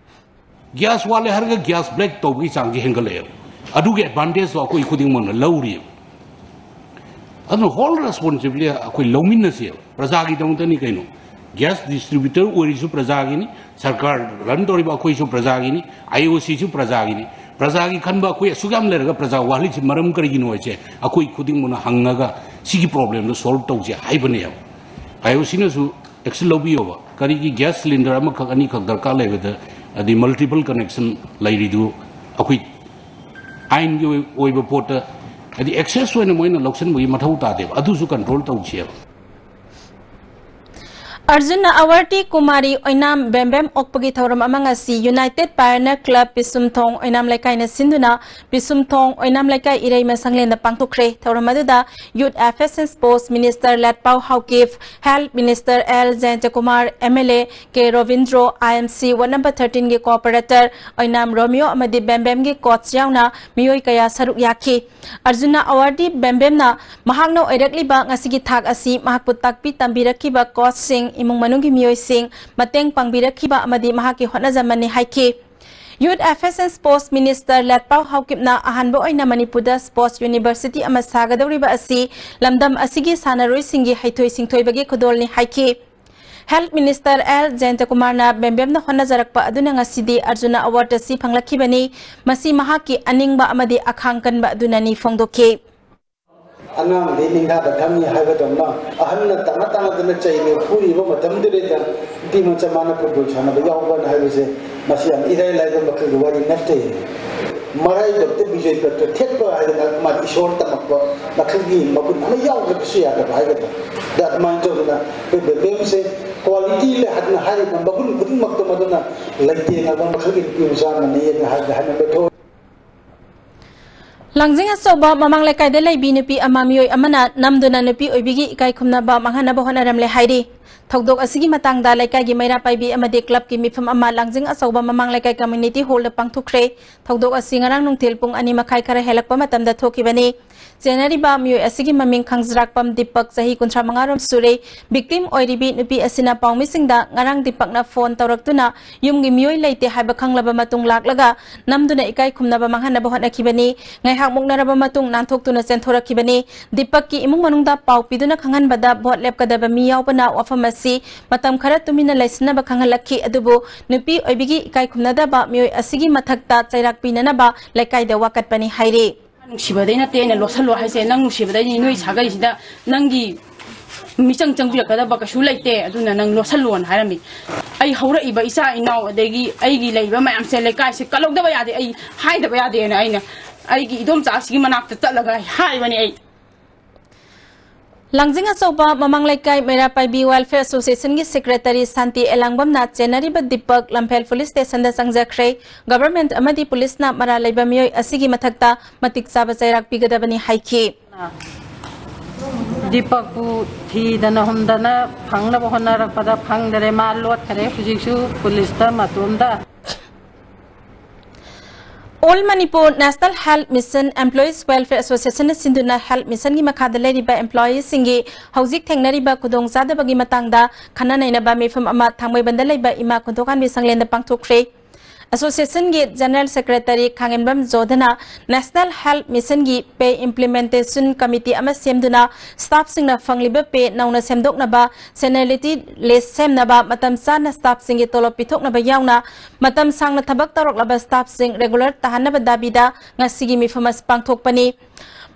ꯒ꯭ꯌꯥꯁ ꯋꯥꯠꯂꯦ ꯍꯥꯏꯔꯒ ꯒ꯭ꯌꯥꯁ ꯕ꯭ꯂꯦꯛ ꯇꯧꯕꯒꯤ ꯆꯥꯡꯁꯦ ꯍꯦꯟꯒꯠꯂꯛꯑꯦꯕ꯫ ꯑꯗꯨꯒꯤ ꯑꯦꯗꯚꯥꯟꯇꯦꯖꯇꯣ ꯑꯩꯈꯣꯏ ꯈꯨꯗꯤꯡꯃꯛꯅ ꯂꯧꯔꯤꯕ꯫ ꯑꯗꯨꯅ ꯍꯣꯜ ꯔꯦꯁꯄꯣꯟꯁꯤꯕꯤꯂꯤꯇꯤ ꯑꯩꯈꯣꯏ ꯂꯧꯃꯤꯟꯅꯁꯦꯕ꯫ ꯄ꯭ꯔꯖꯥꯒꯤꯗꯃꯛꯇꯅꯤ ꯀꯩꯅꯣ꯫ ꯒ꯭ꯌꯥꯁ ꯗꯤꯁꯇ꯭ꯔꯤꯕ꯭ꯌꯨꯇꯔ ꯑꯣꯏꯔꯤꯁꯨ ꯄ꯭ꯔꯖꯥꯒꯤꯅꯤ, ꯁꯔꯀꯥꯔ ꯔꯟ ꯇꯧꯔꯤꯕ ꯑꯩꯈꯣꯏꯁꯨ ꯄ꯭ꯔꯖꯥꯒꯤꯅꯤ, ꯑꯥꯏ ꯑꯣ ꯁꯤꯁꯨ ꯄ꯭ꯔꯖꯥꯒꯤꯅꯤ꯫ ꯄ꯭ꯔꯖꯥꯒꯤ ꯈꯟꯕ ꯑꯩꯈꯣꯏ ꯑꯁꯨꯛ ꯌꯥꯝ ꯂꯩꯔꯒ ꯄ꯭ꯔꯖꯥ ꯋꯥꯍꯜꯂꯤꯁꯤ ꯃꯔꯝ ꯀꯔꯤꯒꯤꯅꯣ ꯍꯥꯏꯁꯦ ꯑꯩꯈꯣꯏ ꯈꯨꯗꯤꯡꯃꯛꯅ ꯍꯪꯉꯒ ꯁꯤꯒꯤ ꯄ꯭ꯔꯣꯕ꯭ꯂꯦꯝꯗꯣ ꯁꯣꯜꯕ ꯇꯧꯁꯦ ꯍꯥꯏꯕꯅꯦꯕ꯫ I O ꯁꯤꯅꯁꯨ action ꯂꯧꯕꯤꯌꯣꯕ꯫ ꯀꯔꯤꯒꯤ ꯒ꯭ꯌꯥꯁ ꯁꯤꯂꯤꯟꯗꯔ ꯑꯃꯈꯛ ꯑꯅꯤꯈꯛ ꯗꯔꯀꯥꯔ ꯂꯩꯕꯗ, ꯑꯗꯩ ꯃꯜꯇꯤꯄꯜ ꯀꯅꯦꯛꯁꯟ ꯂꯩꯔꯤꯗꯨ ꯑꯩꯈꯣꯏ ꯑꯥꯏꯟꯒꯤ ꯑꯣꯏ-, ꯑꯣꯏꯕ ꯄꯣꯠꯇ, ꯍꯥꯏꯗꯤ ꯑꯦꯛꯁꯦꯁ ꯑꯣꯏꯅ ꯃꯣꯏꯅ ꯂꯧꯁꯤꯟꯕꯒꯤ ꯃꯊꯧ ꯇꯥꯗꯦꯕ꯫ ꯑꯗꯨꯁꯨ ꯀꯟꯇ꯭ꯔꯣꯜ ꯇꯧꯁꯦꯕ꯫ ꯑꯔꯖꯨꯟꯅ ꯑꯋꯥꯔꯗꯤ ꯀꯨꯃꯥꯔꯤ ꯑꯣꯏꯅꯥꯝ ꯕꯦꯝꯕꯦꯝ ꯑꯣꯛꯄꯒꯤ ꯊꯧꯔꯝ ꯑꯃ ꯉꯁꯤ United Pioneer Club ꯄꯤꯁꯨꯝꯊꯣꯡ ꯑꯣꯏꯅꯥꯝ ꯂꯩꯀꯥꯏꯅ ꯁꯤꯟꯗꯨꯅ ꯄꯤꯁꯨꯝꯊꯣꯡ ꯑꯣꯏꯅꯥꯝ ꯂꯩꯀꯥꯏ ꯏꯔꯩ ꯃꯁꯪꯂꯦꯟꯗ ꯄꯥꯡꯊꯣꯛꯈ꯭ꯔꯦ꯫ ꯊꯧꯔꯝ ꯑꯗꯨꯗ Youth Affairs and Sports Minister Letpao Haokip, Health Minister L Jayantakumar, M L A K Robindro, I M C Ward number thirteen ꯒꯤ corporator ꯑꯣꯏꯅꯥꯝ ꯔꯣꯃꯤꯌꯣ ꯑꯃꯗꯤ ꯕꯦꯝꯕꯦꯝꯒꯤ coach ꯌꯥꯎꯅ ꯃꯤꯑꯣꯏ ꯀꯌꯥ ꯁꯔꯨꯛ ꯌꯥꯈꯤ꯫ ꯑꯔꯖꯨꯟꯅ ꯑꯋꯥꯔꯗꯤ ꯕꯦꯝꯕꯦꯝꯅ ꯃꯍꯥꯛꯅ ꯑꯣꯏꯔꯛꯂꯤꯕ ꯉꯁꯤꯒꯤ ꯊꯥꯛ ꯑꯁꯤ ꯃꯍꯥꯛꯄꯨ ꯇꯥꯛꯄꯤ ꯇꯝꯕꯤꯔꯛꯈꯤꯕ coachꯁꯤꯡ, ꯏꯃꯨꯡ ꯃꯅꯨꯡꯒꯤ ꯃꯤꯑꯣꯏꯁꯤꯡ, ꯃꯇꯦꯡ ꯄꯥꯡꯕꯤꯔꯛꯈꯤꯕ ꯑꯃꯗꯤ ꯃꯍꯥꯛꯀꯤ ꯍꯣꯠꯅꯖꯃꯟꯅꯤ ꯍꯥꯏꯈꯤ꯫ Youth Affairs and Sports Minister ꯂꯥꯠꯄꯥꯎ ꯍꯥꯎꯀꯤꯞꯅ ꯑꯍꯥꯟꯕ ꯑꯣꯏꯅ ꯃꯅꯤꯄꯨꯔꯗ sports university ꯑꯃ ꯁꯥꯒꯗꯧꯔꯤꯕ ꯑꯁꯤ ꯂꯝꯗꯝ ꯑꯁꯤꯒꯤ ꯁꯥꯟꯅꯔꯣꯏꯁꯤꯡꯒꯤ ꯍꯩꯊꯣꯏ ꯁꯤꯡꯊꯣꯏꯕꯒꯤ ꯈꯨꯗꯣꯜꯅꯤ ꯍꯥꯏꯈꯤ꯫ Health Minister ꯑꯦꯜ ꯖꯌꯟꯇꯀꯨꯃꯥꯔꯅ ꯕꯦꯝꯕꯦꯝꯅ ꯍꯣꯠꯅꯖꯔꯛꯄ ꯑꯗꯨꯅ ꯉꯁꯤꯗꯤ ꯑꯔꯖꯨꯟꯅ award ꯑꯁꯤ ꯐꯪꯂꯛꯈꯤꯕꯅꯤ꯫ ꯃꯁꯤ ꯃꯍꯥꯛꯀꯤ ꯑꯅꯤꯡꯕ ꯑꯃꯗꯤ ꯑꯈꯥꯡ ꯀꯟꯕ ꯑꯗꯨꯅꯅꯤ ꯐꯣꯡꯗꯣꯛꯈꯤ꯫ ꯑꯉꯥꯡꯗꯤ ꯅꯤꯡꯊꯥꯗ ꯈꯪꯉꯤ ꯍꯥꯏꯕꯗꯧꯅ, ꯑꯍꯟꯅ ꯇꯥꯅ ꯇꯥꯅꯗꯅ ꯆꯩꯔꯦ ꯐꯨꯔꯤꯕ ꯃꯇꯝꯗꯨꯗꯩꯗ ꯅꯨꯄꯤ ꯃꯆꯥ ꯃꯥꯅ football ꯁꯥꯟꯅꯕ ꯌꯥꯎꯕꯅ ꯍꯥꯏꯕꯁꯦ, ꯃꯁꯤ ꯌꯥꯝ ꯏꯔꯥꯏ ꯂꯥꯏꯕ ꯃꯈꯜꯒꯤ ꯋꯥꯔꯤ ꯅꯠꯇꯦ꯫ ꯃꯔꯥꯏꯕꯛꯇ ꯕꯤꯖꯣꯏ ꯄꯠꯇ ꯊꯦꯠꯄ ꯍꯥꯏꯗꯅ ꯃꯥꯗꯤ ꯏꯁꯣꯔ ꯇꯝꯃꯛꯄ ꯃꯈꯜꯒꯤ ꯃꯒꯨꯟ ꯑꯃ ꯌꯥꯎꯗ꯭ꯔꯕꯁꯨ ꯌꯥꯗꯕ ꯍꯥꯏꯒꯗ꯭ꯔꯥ꯫ ꯑꯗ ꯑꯗꯨꯃꯥꯏꯅ ꯇꯧꯗꯅ ꯑꯩꯈꯣꯏ ꯕꯦꯝꯕꯦꯝꯁꯦ quality ꯂꯩ ꯍꯥꯏꯗꯅ ꯍꯥꯏꯔꯤꯕ ꯃꯒꯨꯟ ꯈꯨꯗꯤꯡꯃꯛꯇꯣ ꯃꯗꯨꯅ ꯂꯩꯇꯦꯡꯅꯕ ꯃꯈꯜꯒꯤ ꯅꯨꯄꯤ ꯃꯆꯥ ꯑꯃꯅꯤ ꯍꯥꯏꯅ ꯍꯥꯏꯅ ꯍꯥꯏꯅꯕ ꯊꯣꯛꯏ꯫ ꯂꯥꯡꯖꯤꯡ ꯑꯆꯧꯕ ꯃꯃꯥꯡ ꯂꯩꯀꯥꯏꯗ ꯂꯩꯕꯤ ꯅꯨꯄꯤ ꯑꯃ ꯃꯤꯑꯣꯏ ꯑꯃꯅ ꯅꯝꯗꯨꯅ ꯅꯨꯄꯤ ꯑꯣꯏꯕꯤꯒꯤ ꯏꯀꯥꯏ ꯈꯨꯝꯅꯕ ꯃꯥꯡꯍꯟꯅꯕ ꯍꯣꯠꯅꯔꯝꯂꯦ ꯍꯥꯏꯔꯤ꯫ ꯊꯧꯗꯣꯛ ꯑꯁꯤꯒꯤ ꯃꯇꯥꯡꯗ ꯂꯩꯀꯥꯏꯒꯤ ꯃꯩꯔꯥ ꯄꯥꯏꯕꯤ ꯑꯃꯗꯤ clubꯀꯤ ꯃꯤꯐꯝ ꯑꯃ ꯂꯥꯡꯖꯤꯡ ꯑꯆꯧꯕ ꯃꯃꯥꯡ ꯂꯩꯀꯥꯏ community hallꯗ ꯄꯥꯡꯊꯣꯛꯈ꯭ꯔꯦ꯫ ꯊꯧꯗꯣꯛ ꯑꯁꯤ ꯉꯔꯥꯡ ꯅꯨꯡꯊꯤꯜ ꯄꯨꯡ ꯑꯅꯤ ꯃꯈꯥꯏ ꯈꯔ ꯍꯦꯜꯂꯛꯄ ꯃꯇꯝꯗ ꯊꯣꯛꯈꯤꯕꯅꯤ꯫ ꯆꯦꯟꯅꯔꯤꯕ ꯃꯤꯑꯣꯏ ꯑꯁꯤꯒꯤ ꯃꯃꯤꯡ ꯈꯪꯖꯔꯥꯛꯄꯝ ꯗꯤꯄꯛ, ꯆꯍꯤ ꯀꯨꯟꯊ꯭ꯔꯥ ꯃꯉꯥ ꯔꯣꯝ ꯁꯨꯔꯦ꯫ Victim ꯑꯣꯏꯔꯤꯕꯤ ꯅꯨꯄꯤ ꯑꯁꯤꯅ ꯄꯥꯎꯃꯤꯁꯤꯡꯗ ꯉꯔꯥꯡ ꯗꯤꯄꯛꯅ phone ꯇꯧꯔꯛꯇꯨꯅ ꯌꯨꯝꯒꯤ ꯃꯤꯑꯣꯏ ꯂꯩꯇꯦ ꯍꯥꯏꯕ ꯈꯪꯂꯕ ꯃꯇꯨꯡ ꯂꯥꯛꯂꯒ ꯅꯝꯗꯨꯅ ꯏꯀꯥꯏ ꯈꯨꯝꯅꯕ ꯃꯥꯡꯍꯟꯅꯕ ꯍꯣꯠꯅꯈꯤꯕꯅꯤ꯫ ꯉꯥꯏꯍꯥꯛ ꯃꯨꯛꯅꯔꯕ ꯃꯇꯨꯡ ꯅꯥꯟꯊꯣꯛꯇꯨꯅ ꯆꯦꯟꯊꯣꯔꯛꯈꯤꯕꯅꯤ꯫ ꯗꯤꯄꯛꯀꯤ ꯏꯃꯨꯡ ꯃꯅꯨꯡꯗ ꯄꯥꯎ ꯄꯤꯗꯨꯅ ꯈꯪꯍꯟꯕꯗ vote ꯂꯦꯞꯀꯗꯕ ꯃꯤ ꯌꯥꯎꯕꯅ ꯋꯥꯐꯝ ꯑꯁꯤ ꯃꯇꯝ ꯈꯔ ꯇꯨꯃꯤꯟꯅ ꯂꯩꯁꯤꯟꯅꯕ ꯈꯪꯍꯜꯂꯛꯈꯤ꯫ ꯑꯗꯨꯕꯨ ꯅꯨꯄꯤ ꯑꯣꯏꯕꯤꯒꯤ ꯏꯀꯥꯏ ꯈꯨꯝꯅꯗꯕ ꯃꯤꯑꯣꯏ ꯑꯁꯤꯒꯤ ꯃꯊꯛꯇ ꯆꯩꯔꯥꯛ ꯄꯤꯅꯅꯕ ꯂꯩꯀꯥꯏꯗ ꯋꯥꯀꯠꯄꯅꯤ ꯍꯥꯏꯔꯤ꯫ ꯅꯨꯡꯁꯤꯕꯗꯩ ꯅꯠꯇꯦ ꯑꯩꯅ ꯂꯣꯠꯁꯜꯂꯣ ꯍꯥꯏꯁꯦ, ꯅꯪ ꯅꯨꯡꯁꯤꯕꯗꯩꯅꯤ, ꯅꯣꯏ ꯁꯥꯒꯩꯁꯤꯗ ꯅꯪꯒꯤ ꯃꯤꯆꯪ ꯆꯪꯕꯤꯔꯛꯀꯗꯕ ꯀꯩꯁꯨ ꯂꯩꯇꯦ, ꯑꯗꯨꯅ ꯅꯪ ꯂꯣꯠꯁꯜꯂꯣꯅ ꯍꯥꯏꯔꯝꯃꯤ꯫ ꯑꯩ ꯍꯧꯔꯛꯏꯕ ꯏꯆꯥ ꯏꯅꯥꯎ ꯑꯗꯒꯤ ꯑꯩꯒꯤ ꯂꯩꯔꯤꯕ ꯃꯌꯥꯝꯁꯦ, ꯂꯩꯀꯥꯏꯁꯦ ꯀꯜꯍꯧꯗꯕ ꯌꯥꯗꯦ, ꯑꯩ ꯍꯥꯏꯗꯕ ꯌꯥꯗꯦꯅ ꯑꯩꯅ ꯑꯩꯒꯤ ꯏꯗꯣꯝꯆꯥꯁꯤꯒꯤ ꯃꯅꯥꯛꯇ ꯆꯠꯂꯒ ꯍꯥꯏꯕꯅꯦ ꯑꯩ꯫ ꯂꯥꯡꯖꯤꯡ ꯑꯆꯧꯕ ꯃꯃꯥꯡ ꯂꯩꯀꯥꯏ ꯃꯩꯔꯥ ꯄꯥꯏꯕꯤ Welfare Association ꯒꯤ Secretary ꯁꯥꯟꯇꯤ ꯑꯦꯂꯥꯡꯕꯝꯅ ꯆꯦꯟꯅꯔꯤꯕ ꯗꯤꯄꯛ ꯂꯝꯐꯦꯜ Police Station ꯗ ꯆꯪꯖꯈ꯭ꯔꯦ꯫ Government ꯑꯃꯗꯤ police ꯅ ꯃꯔꯥꯜ ꯂꯩꯕ ꯃꯤꯑꯣꯏ ꯑꯁꯤꯒꯤ ꯃꯊꯛꯇ ꯃꯇꯤꯛ ꯆꯥꯕ ꯆꯩꯔꯥꯛ ꯄꯤꯒꯗꯕꯅꯤ ꯍꯥꯏꯈꯤ꯫ ꯗꯤꯄꯛꯄꯨ ꯊꯤꯗꯅ ꯍꯨꯝꯗꯅ ꯐꯪꯅꯕ ꯍꯣꯠꯅꯔꯛꯄꯗ ꯐꯪꯗꯔꯦ, ꯃꯥ ꯂꯣꯠꯈꯔꯦ꯫ ꯍꯧꯖꯤꯛꯁꯨ police ꯇ ꯃꯇꯣꯝꯗ꯫ All Manipur National Health Mission Employees Welfare Association ꯅ ꯁꯤꯟꯗꯨꯅ Health Mission ꯒꯤ ꯃꯈꯥꯗ ꯂꯩꯔꯤꯕ employee ꯁꯤꯡꯒꯤ ꯍꯧꯖꯤꯛ ꯊꯦꯡꯅꯔꯤꯕ ꯈꯨꯗꯣꯡꯆꯥꯗꯕꯒꯤ ꯃꯇꯥꯡꯗ ꯈꯟꯅ ꯅꯩꯅꯕ ꯃꯤꯐꯝ ꯑꯃ ꯊꯥꯡꯃꯩꯕꯟꯗ ꯂꯩꯕ ꯏꯃꯥ ꯈꯨꯟꯗꯣꯛꯍꯟꯕꯤ ꯁꯪꯂꯦꯟꯗ ꯄꯥꯡꯊꯣꯛꯈ꯭ꯔꯦ꯫ Association ꯒꯤ General Secretary ꯈꯥꯡꯉꯦꯝꯕꯝ ꯖꯣꯙꯅ National Health Mission ꯒꯤ Pay Implementation Committee ꯑꯃ ꯁꯦꯝꯗꯨꯅ staff ꯁꯤꯡꯅ ꯐꯪꯂꯤꯕ pay ꯅꯧꯅ ꯁꯦꯝꯗꯣꯛꯅꯕ, seniority list ꯁꯦꯝꯅꯕ, ꯃꯇꯝ ꯆꯥꯅ staff ꯁꯤꯡꯒꯤ ꯇꯣꯂꯣꯞ ꯄꯤꯊꯣꯛꯅꯕ ꯌꯥꯎꯅ ꯃꯇꯝ ꯁꯥꯡꯅ ꯊꯕꯛ ꯇꯧꯔꯛꯂꯕ staff ꯁꯤꯡ regular ꯇꯥꯍꯟꯅꯕ ꯗꯥꯕꯤꯗ ꯉꯁꯤꯒꯤ ꯃꯤꯐꯝ ꯑꯁꯤ ꯄꯥꯡꯊꯣꯛꯄꯅꯤ꯫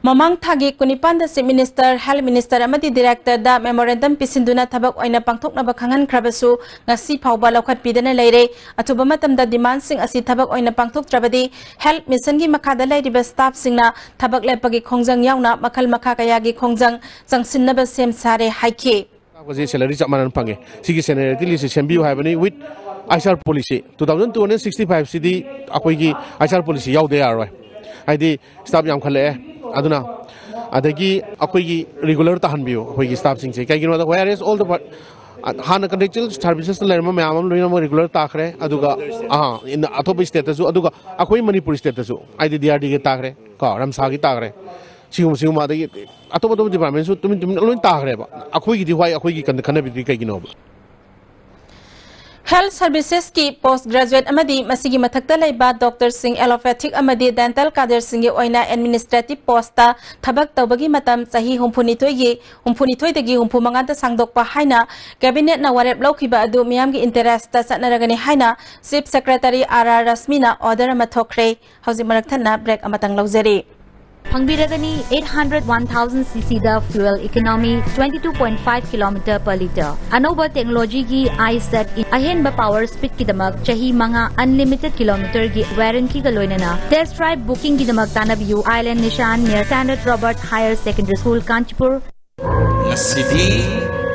ꯃꯃꯥꯡ ꯊꯥꯒꯤ ꯀꯨꯟꯅꯤꯄꯥꯟꯗ Chief Minister, Health Minister ꯑꯃꯗꯤ Director ꯗ memorandum ꯄꯤꯁꯤꯟꯗꯨꯅ ꯊꯕꯛ ꯑꯣꯏꯅ ꯄꯥꯡꯊꯣꯛꯅꯕ ꯈꯪꯍꯟꯈ꯭ꯔꯕꯁꯨ ꯉꯁꯤ ꯐꯥꯎꯕ ꯂꯧꯈꯠꯄꯤꯗꯅ ꯂꯩꯔꯦ꯫ ꯑꯊꯨꯕ ꯃꯇꯝꯗ demand ꯁꯤꯡ ꯑꯁꯤ ꯊꯕꯛ ꯑꯣꯏꯅ ꯄꯥꯡꯊꯣꯛꯇ꯭ꯔꯕꯗꯤ Health Mission ꯒꯤ ꯃꯈꯥꯗ ꯂꯩꯔꯤꯕ staff ꯁꯤꯡꯅ ꯊꯕꯛ ꯂꯦꯞꯄꯒꯤ ꯈꯣꯡꯖꯪ ꯌꯥꯎꯅ ꯃꯈꯜ ꯃꯈꯥ ꯀꯌꯥꯒꯤ ꯈꯣꯡꯖꯪ ꯆꯪꯁꯤꯟꯅꯕ ꯁꯦꯝ ꯁꯥꯔꯦ ꯍꯥꯏꯈꯤ꯫ ꯁꯤ salary ꯆꯞ ꯃꯥꯟꯅꯅ ꯐꯪꯉꯦ꯫ ꯁꯤꯒꯤ seniority list ꯁꯦ ꯁꯦꯝꯕꯤꯌꯨ ꯍꯥꯏꯕꯅꯤ with HR policy꯫ Two thousand two hundred sixty five ꯁꯤꯗꯤ ꯑꯩꯈꯣꯏꯒꯤ HR policy ꯌꯥꯎꯗ ꯌꯥꯔꯔꯣꯏ꯫ ꯍꯥꯏꯗꯤ staff ꯌꯥꯝꯈꯠꯂꯛꯑꯦ, ꯑꯗꯨꯅ ꯑꯗꯒꯤ ꯑꯩꯈꯣꯏꯒꯤ regular ꯇꯥꯍꯟꯕꯤꯌꯨ ꯑꯩꯈꯣꯏꯒꯤ staff ꯁꯤꯡꯁꯦ꯫ ꯀꯩꯒꯤꯅꯣꯗ whereas all the part ꯍꯥꯟꯅ contractual services ꯇ ꯂꯩꯔꯝꯕ ꯃꯌꯥꯝ ꯑꯃ ꯂꯣꯏꯅꯃꯛ regular ꯇꯥꯈ꯭ꯔꯦ꯫ ꯑꯗꯨꯒ ꯑꯥ, in ꯑꯇꯣꯞꯄ state ꯇꯁꯨ, ꯑꯗꯨꯒ ꯑꯩꯈꯣꯏ ꯃꯅꯤꯄꯨꯔ state ꯇꯁꯨ, ꯍꯥꯏꯗꯤ DRD ꯒꯤ ꯇꯥꯈ꯭ꯔꯦ, ꯀꯣ, ꯔꯝꯁꯥꯒꯤ ꯇꯥꯈ꯭ꯔꯦ, ꯁꯤꯒꯨꯝꯕ ꯁꯤꯒꯨꯝꯕ ꯑꯗꯒꯤ ꯑꯇꯣꯞ ꯑꯇꯣꯞꯄ department ꯁꯨ ꯇꯨꯃꯤꯟ ꯇꯨꯃꯤꯟ ꯂꯣꯏ ꯇꯥꯈ꯭ꯔꯦꯕ꯫ ꯑꯩꯈꯣꯏꯒꯤꯗꯤ why ꯑꯩꯈꯣꯏꯒꯤ ꯀꯟ- ꯈꯟꯅꯕꯤꯗ꯭ꯔꯤ ꯀꯩꯒꯤꯅꯣꯕ? Health Services ꯀꯤ post graduate ꯑꯃꯗꯤ ꯃꯁꯤꯒꯤ ꯃꯊꯛꯇ ꯂꯩꯕ doctor ꯁꯤꯡ allopathic ꯑꯃꯗꯤ dental cadre ꯁꯤꯡꯒꯤ ꯑꯣꯏꯅ administrative post ꯇ ꯊꯕꯛ ꯇꯧꯕꯒꯤ ꯃꯇꯝ ꯆꯍꯤ ꯍꯨꯝꯐꯨꯅꯤꯊꯣꯏꯒꯤ, ꯍꯨꯝꯐꯨꯅꯤꯊꯣꯏꯗꯒꯤ ꯍꯨꯝꯐꯨ ꯃꯉꯥꯗ ꯁꯥꯡꯗꯣꯛꯄ ꯍꯥꯏꯅ cabinet ꯅ ꯋꯥꯔꯦꯞ ꯂꯧꯈꯤꯕ ꯑꯗꯨ ꯃꯤꯌꯥꯝꯒꯤ interest ꯇ ꯆꯠꯅꯔꯒꯅꯤ ꯍꯥꯏꯅ Chief Secretary R R ꯔꯁꯃꯤꯅ order ꯑꯃ ꯊꯣꯛꯈ꯭ꯔꯦ꯫ ꯍꯧꯖꯤꯛ ꯃꯔꯛ ꯊꯠꯅ break ꯑꯃꯇꯪ ꯂꯧꯖꯔꯤ꯫ ꯐꯪꯕꯤꯔꯒꯅꯤ eight hundred one thousand cc ꯗ fuel economy, twenty two point five kilometer per litre꯫ ꯑꯅꯧꯕ technology ꯒꯤ iSet ꯑꯍꯦꯟꯕ power speed ꯀꯤꯗꯃꯛ ꯆꯍꯤ ꯃꯉꯥ unlimited kilometre ꯒꯤ warranty ꯒ ꯂꯣꯏꯅꯅ test drive booking ꯒꯤꯗꯃꯛ ꯇꯥꯟꯅꯕꯤꯌꯨ, Island Nishan near Standard Robert Higher Secondary School, Kanchipur꯫ ꯉꯁꯤꯗꯤ